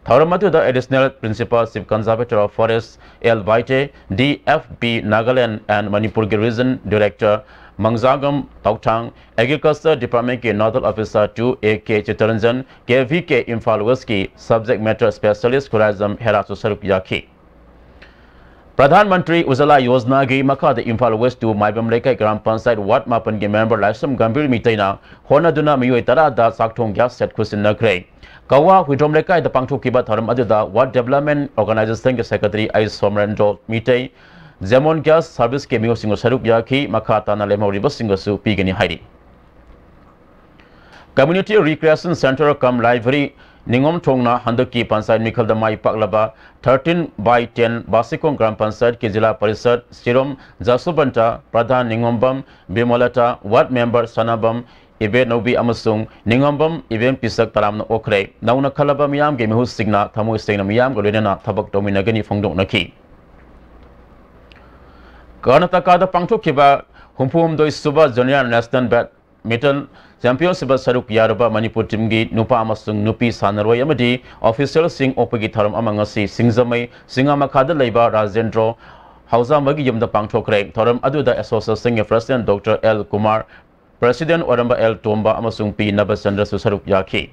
ꯊꯧꯔꯝ ꯑꯗꯨꯗ Additional Principal Chief Conservator of Forest L Baite, D F B ꯅꯥꯒꯥꯂꯦꯟ and ꯃꯅꯤꯄꯨꯔꯒꯤ Region Director Mangjagam Touthang, Agriculture Departmentꯀꯤ Nodal Officer two A K Chittaranjan, K V K Imphal Westꯀꯤ Subject Matter Specialist Khuraijam ꯍꯦꯔꯥꯁꯨ ꯁꯔꯨꯛ ꯌꯥꯈꯤ꯫ ꯄ꯭ꯔꯙꯥꯟ ꯃꯟꯇ꯭ꯔꯤ ꯎꯖꯥꯂꯥ ꯌꯣꯖꯅꯥꯒꯤ ꯃꯈꯥꯗ ꯏꯝꯐꯥꯜ ꯋꯦꯁ ꯇꯨ ꯃꯥꯏꯕꯝ ꯂꯩꯀꯥꯏ ꯒ꯭ꯔꯥꯝ ꯄꯟꯆꯥꯌꯠ ꯋꯥꯔꯗ ꯃꯥꯄꯟꯒꯤ ꯃꯦꯝꯕꯔ ꯂꯥꯏꯁ꯭ꯔꯝ ꯒꯝꯚꯤꯔ ꯃꯤꯇꯩꯅ ꯍꯣꯠꯅꯗꯨꯅ ꯃꯤꯑꯣꯏ ꯇꯔꯥꯗ ꯆꯥꯛ ꯊꯣꯡ ꯒ꯭ꯌꯥꯁ ꯁꯦꯠ ꯈꯨꯠꯁꯤꯟꯅꯈ꯭ꯔꯦ꯫ ꯀꯋꯥ ꯍꯨꯏꯗ꯭ꯔꯣꯝ ꯂꯩꯀꯥꯏꯗ ꯄꯥꯡꯊꯣꯛꯈꯤꯕ ꯊꯧꯔꯝ ꯑꯗꯨꯗ ꯋꯥꯔꯗ ꯗꯦꯕꯂꯞꯃꯦꯟ ꯑꯣꯔꯒꯅꯥꯏꯖꯦꯁꯟꯒꯤ ꯁꯦꯀ꯭ꯔꯦꯇꯔꯤ ꯑꯩ ꯁꯣꯃꯔꯦꯟꯗ꯭ꯔꯣ ꯃꯤꯇꯩ, ꯖꯦꯃꯣꯟ ꯒ꯭ꯌꯥꯁ ꯁꯥꯔꯚꯤꯁꯀꯤ ꯃꯤꯑꯣꯏꯁꯤꯡꯒ ꯁꯔꯨꯛ ꯌꯥꯈꯤ꯫ ꯃꯈꯥ ꯇꯥꯅ ꯂꯦꯝꯍꯧꯔꯤꯕꯁꯤꯡꯒꯁꯨ ꯄꯤꯒꯅꯤ ꯍꯥꯏꯔꯤ꯫ ꯀꯝꯃ꯭ꯌꯨꯅꯤꯇꯤ ꯔꯤꯀ꯭ꯔꯤꯌꯦꯁꯟ ꯁꯦꯟꯇꯔ ꯀꯝ ꯂꯥꯏꯕ꯭ꯔꯦꯔꯤ ꯅꯤꯉꯣꯝꯊꯣꯡꯅ ꯍꯟꯗꯛꯀꯤ ꯄꯟꯆꯥꯌꯠ ꯃꯤꯈꯜꯗ ꯃꯥꯏ ꯄꯥꯛꯂꯕ thirteen by ten ꯕꯥꯁꯤꯈꯣꯡ ꯒ꯭ꯔꯥꯝ ꯄꯟꯆꯥꯌꯠꯀꯤ ꯖꯤꯂꯥ ꯄꯔꯤꯁꯠ ꯁꯤꯔꯣꯝ ꯖꯁꯨꯕꯟꯇ, ꯄ꯭ꯔꯙꯥꯟ ꯅꯤꯉꯣꯝꯕꯝ ꯕꯤꯃꯣꯂꯇꯥ, ꯋꯥꯔꯗ ꯃꯦꯝꯕꯔ ꯁꯅꯥꯕꯝ ꯏꯕꯦꯅꯧꯕꯤ ꯑꯃꯁꯨꯡ ꯅꯤꯉꯣꯝꯕꯝ ꯏꯕꯦꯝ ꯄꯤꯁꯛ ꯇꯔꯥꯝꯅ ꯑꯣꯛꯈ꯭ꯔꯦ꯫ ꯅꯧꯅ ꯈꯜꯂꯕ ꯃꯤꯌꯥꯝꯒꯤ ꯃꯤꯍꯨꯠꯁꯤꯡꯅ ꯊꯃꯣꯏ ꯁꯦꯡꯅ ꯃꯤꯌꯥꯝꯒ ꯂꯣꯏꯅꯅ ꯊꯕꯛ ꯇꯧꯃꯤꯟꯅꯒꯅꯤ ꯐꯣꯡꯗꯣꯛꯅꯈꯤ꯫ ꯀꯔꯅꯥꯇꯀꯥꯗ ꯄꯥꯡꯊꯣꯛꯈꯤꯕ ꯍꯨꯝꯐꯨ ꯍꯨꯝꯗꯣꯏ ꯁꯨꯕ ꯖꯨꯅꯤꯌꯔ ꯅꯦꯁꯅꯦꯜ ꯕꯦꯗꯃꯤꯟꯇꯟ ꯆꯦꯝꯄꯤꯌꯟꯁꯤꯞꯇ ꯁꯔꯨꯛ ꯌꯥꯔꯨꯕ ꯃꯅꯤꯄꯨꯔ ꯇꯤꯝꯒꯤ ꯅꯨꯄꯥ ꯑꯃꯁꯨꯡ ꯅꯨꯄꯤ ꯁꯥꯟꯅꯔꯣꯏ ꯑꯃꯗꯤ ꯑꯣꯐꯤꯁꯤꯌꯦꯜꯁꯤꯡ ꯑꯣꯛꯄꯒꯤ ꯊꯧꯔꯝ ꯑꯃ ꯉꯁꯤ ꯁꯤꯡꯖꯃꯩ ꯁꯤꯡꯉꯥꯃꯈꯥꯗ ꯂꯩꯕ ꯔꯥꯖꯦꯟꯗ꯭ꯔꯣ ꯍꯥꯎꯖꯥꯝꯕꯒꯤ ꯌꯨꯝꯗ ꯄꯥꯡꯊꯣꯛꯈ꯭ꯔꯦ꯫ ꯊꯧꯔꯝ ꯑꯗꯨꯗ ꯑꯦꯁꯣꯁꯤꯌꯦꯁꯟꯒꯤ president doctor L Kumar, president ꯑꯣꯏꯔꯝꯕ ꯑꯦꯜ ꯇꯣꯝꯕ ꯑꯃꯁꯨꯡ ꯄꯤ ꯅꯕꯆꯟꯗ꯭ꯔꯁꯨ ꯁꯔꯨꯛ ꯌꯥꯈꯤ꯫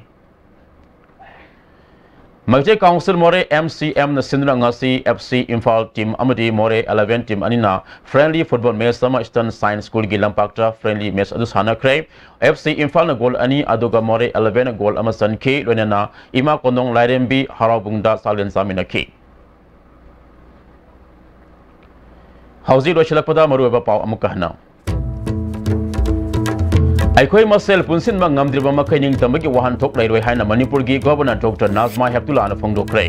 ꯃꯩꯇꯩ ꯀꯥꯎꯟꯁꯤꯜ ꯃꯣꯔꯦ ꯑꯦꯝ ꯁꯤ ꯑꯦꯝꯅ ꯁꯤꯟꯗꯨꯅ ꯉꯁꯤ ꯑꯦꯐ ꯁꯤ ꯏꯝꯐꯥꯜ ꯇꯤꯝ ꯑꯃꯗꯤ ꯃꯣꯔꯦ ꯏꯂꯦꯚꯦꯟ ꯇꯤꯝ ꯑꯅꯤꯅ ꯐ꯭ꯔꯦꯟꯂꯤ ꯐꯨꯠꯕꯣꯜ ꯃꯦꯆ ꯑꯃ ꯏꯁꯇꯔꯟ ꯁꯥꯏꯟꯁ ꯁ꯭ꯀꯨꯜꯒꯤ ꯂꯝꯄꯥꯛꯇ ꯐ꯭ꯔꯦꯟꯂꯤ ꯃꯦꯆ ꯑꯗꯨ ꯁꯥꯟꯅꯈ꯭ꯔꯦ꯫ ꯑꯦꯐ ꯁꯤ ꯏꯝꯐꯥꯜꯅ ꯒꯣꯜ ꯑꯅꯤ, ꯑꯗꯨꯒ ꯃꯣꯔꯦ ꯏꯂꯦꯚꯦꯟꯅ ꯒꯣꯜ ꯑꯃ ꯆꯟꯈꯤ꯫ ꯂꯣꯏꯅꯅ ꯏꯃꯥ ꯀꯣꯟꯗꯣꯡ ꯂꯥꯏꯔꯦꯝꯕꯤ ꯍꯔꯥꯎꯕꯨꯡꯗ ꯆꯥꯛꯂꯦꯟ ꯆꯥꯃꯤꯟꯅꯈꯤ꯫ ꯍꯧꯖꯤꯛ ꯂꯣꯏꯁꯤꯜꯂꯛꯄꯗ ꯃꯔꯨꯑꯣꯏꯕ ꯄꯥꯎ ꯑꯃꯨꯛꯀ ꯍꯟꯅ꯫ ꯑꯩꯈꯣꯏ ꯃꯁꯦꯜ ꯄꯨꯟꯁꯤꯟꯕ ꯉꯝꯗ꯭ꯔꯤꯕ ꯃꯈꯩ ꯅꯤꯡꯇꯝꯕꯒꯤ ꯋꯥꯍꯟꯊꯣꯛ ꯂꯩꯔꯣꯏ ꯍꯥꯏꯅ ꯃꯅꯤꯄꯨꯔꯒꯤ ꯒꯣꯚꯔꯅꯔ ꯗꯣꯛꯇꯔ ꯅꯥꯖꯃꯥ ꯍꯦꯞꯇꯨꯂꯥꯅ ꯐꯣꯡꯗꯣꯛꯈ꯭ꯔꯦ꯫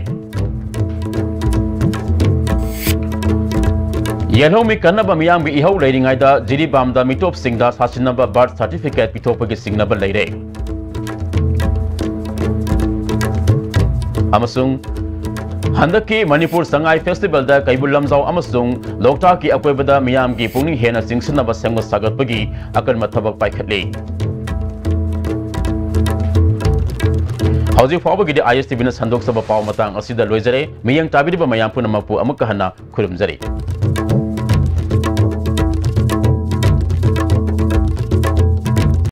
ꯌꯦꯜꯍꯧꯃꯤ ꯀꯟꯅꯕ ꯃꯤꯌꯥꯝꯒꯤ ꯏꯍꯧ ꯂꯩꯔꯤꯉꯩꯗ ꯖꯤꯔꯤꯕꯥꯝꯗ ꯃꯤꯇꯣꯞꯁꯤꯡꯗ ꯁꯥꯁꯤꯟꯅꯕ ꯕꯥꯔꯊ ꯁꯥꯔꯇꯤꯐꯤꯀꯦꯠ ꯄꯤꯊꯣꯛꯄꯒꯤ ꯆꯤꯡꯅꯕ ꯂꯩꯔꯦ꯫ ꯑꯃꯁꯨꯡ ꯍꯟꯗꯛꯀꯤ ꯃꯅꯤꯄꯨꯔ ꯁꯉꯥꯏ ꯐꯦꯁꯇꯤꯚꯦꯜꯗ ꯀꯩꯕꯨꯜ ꯂꯝꯖꯥꯎ ꯑꯃꯁꯨꯡ ꯂꯣꯛꯇꯥꯛꯀꯤ ꯑꯀꯣꯏꯕꯗ ꯃꯤꯌꯥꯝꯒꯤ ꯄꯨꯛꯅꯤꯡ ꯍꯦꯟꯅ ꯆꯤꯡꯁꯤꯟꯅꯕ ꯁꯦꯝꯒꯠ ꯁꯥꯒꯠꯄꯒꯤ ꯑꯀꯟꯕ ꯊꯕꯛ ꯄꯥꯏꯈꯠꯂꯤ꯫ ꯍꯧꯖꯤꯛ ꯐꯥꯎꯕꯒꯤꯗꯤ ꯑꯥꯏ ꯑꯦꯁ ꯇꯤ ꯚꯤꯅ ꯁꯟꯗꯣꯛꯆꯕ ꯄꯥꯎ ꯃꯇꯥꯡ ꯑꯁꯤꯗ ꯂꯣꯏꯖꯔꯦ꯫ ꯃꯤꯠꯌꯦꯡ ꯇꯥꯕꯤꯔꯤꯕ ꯃꯌꯥꯝ ꯄꯨꯝꯅꯃꯛꯄꯨ ꯑꯃꯨꯛꯀ ꯍꯟꯅ ꯈꯨꯔꯨꯝꯖꯔꯤ꯫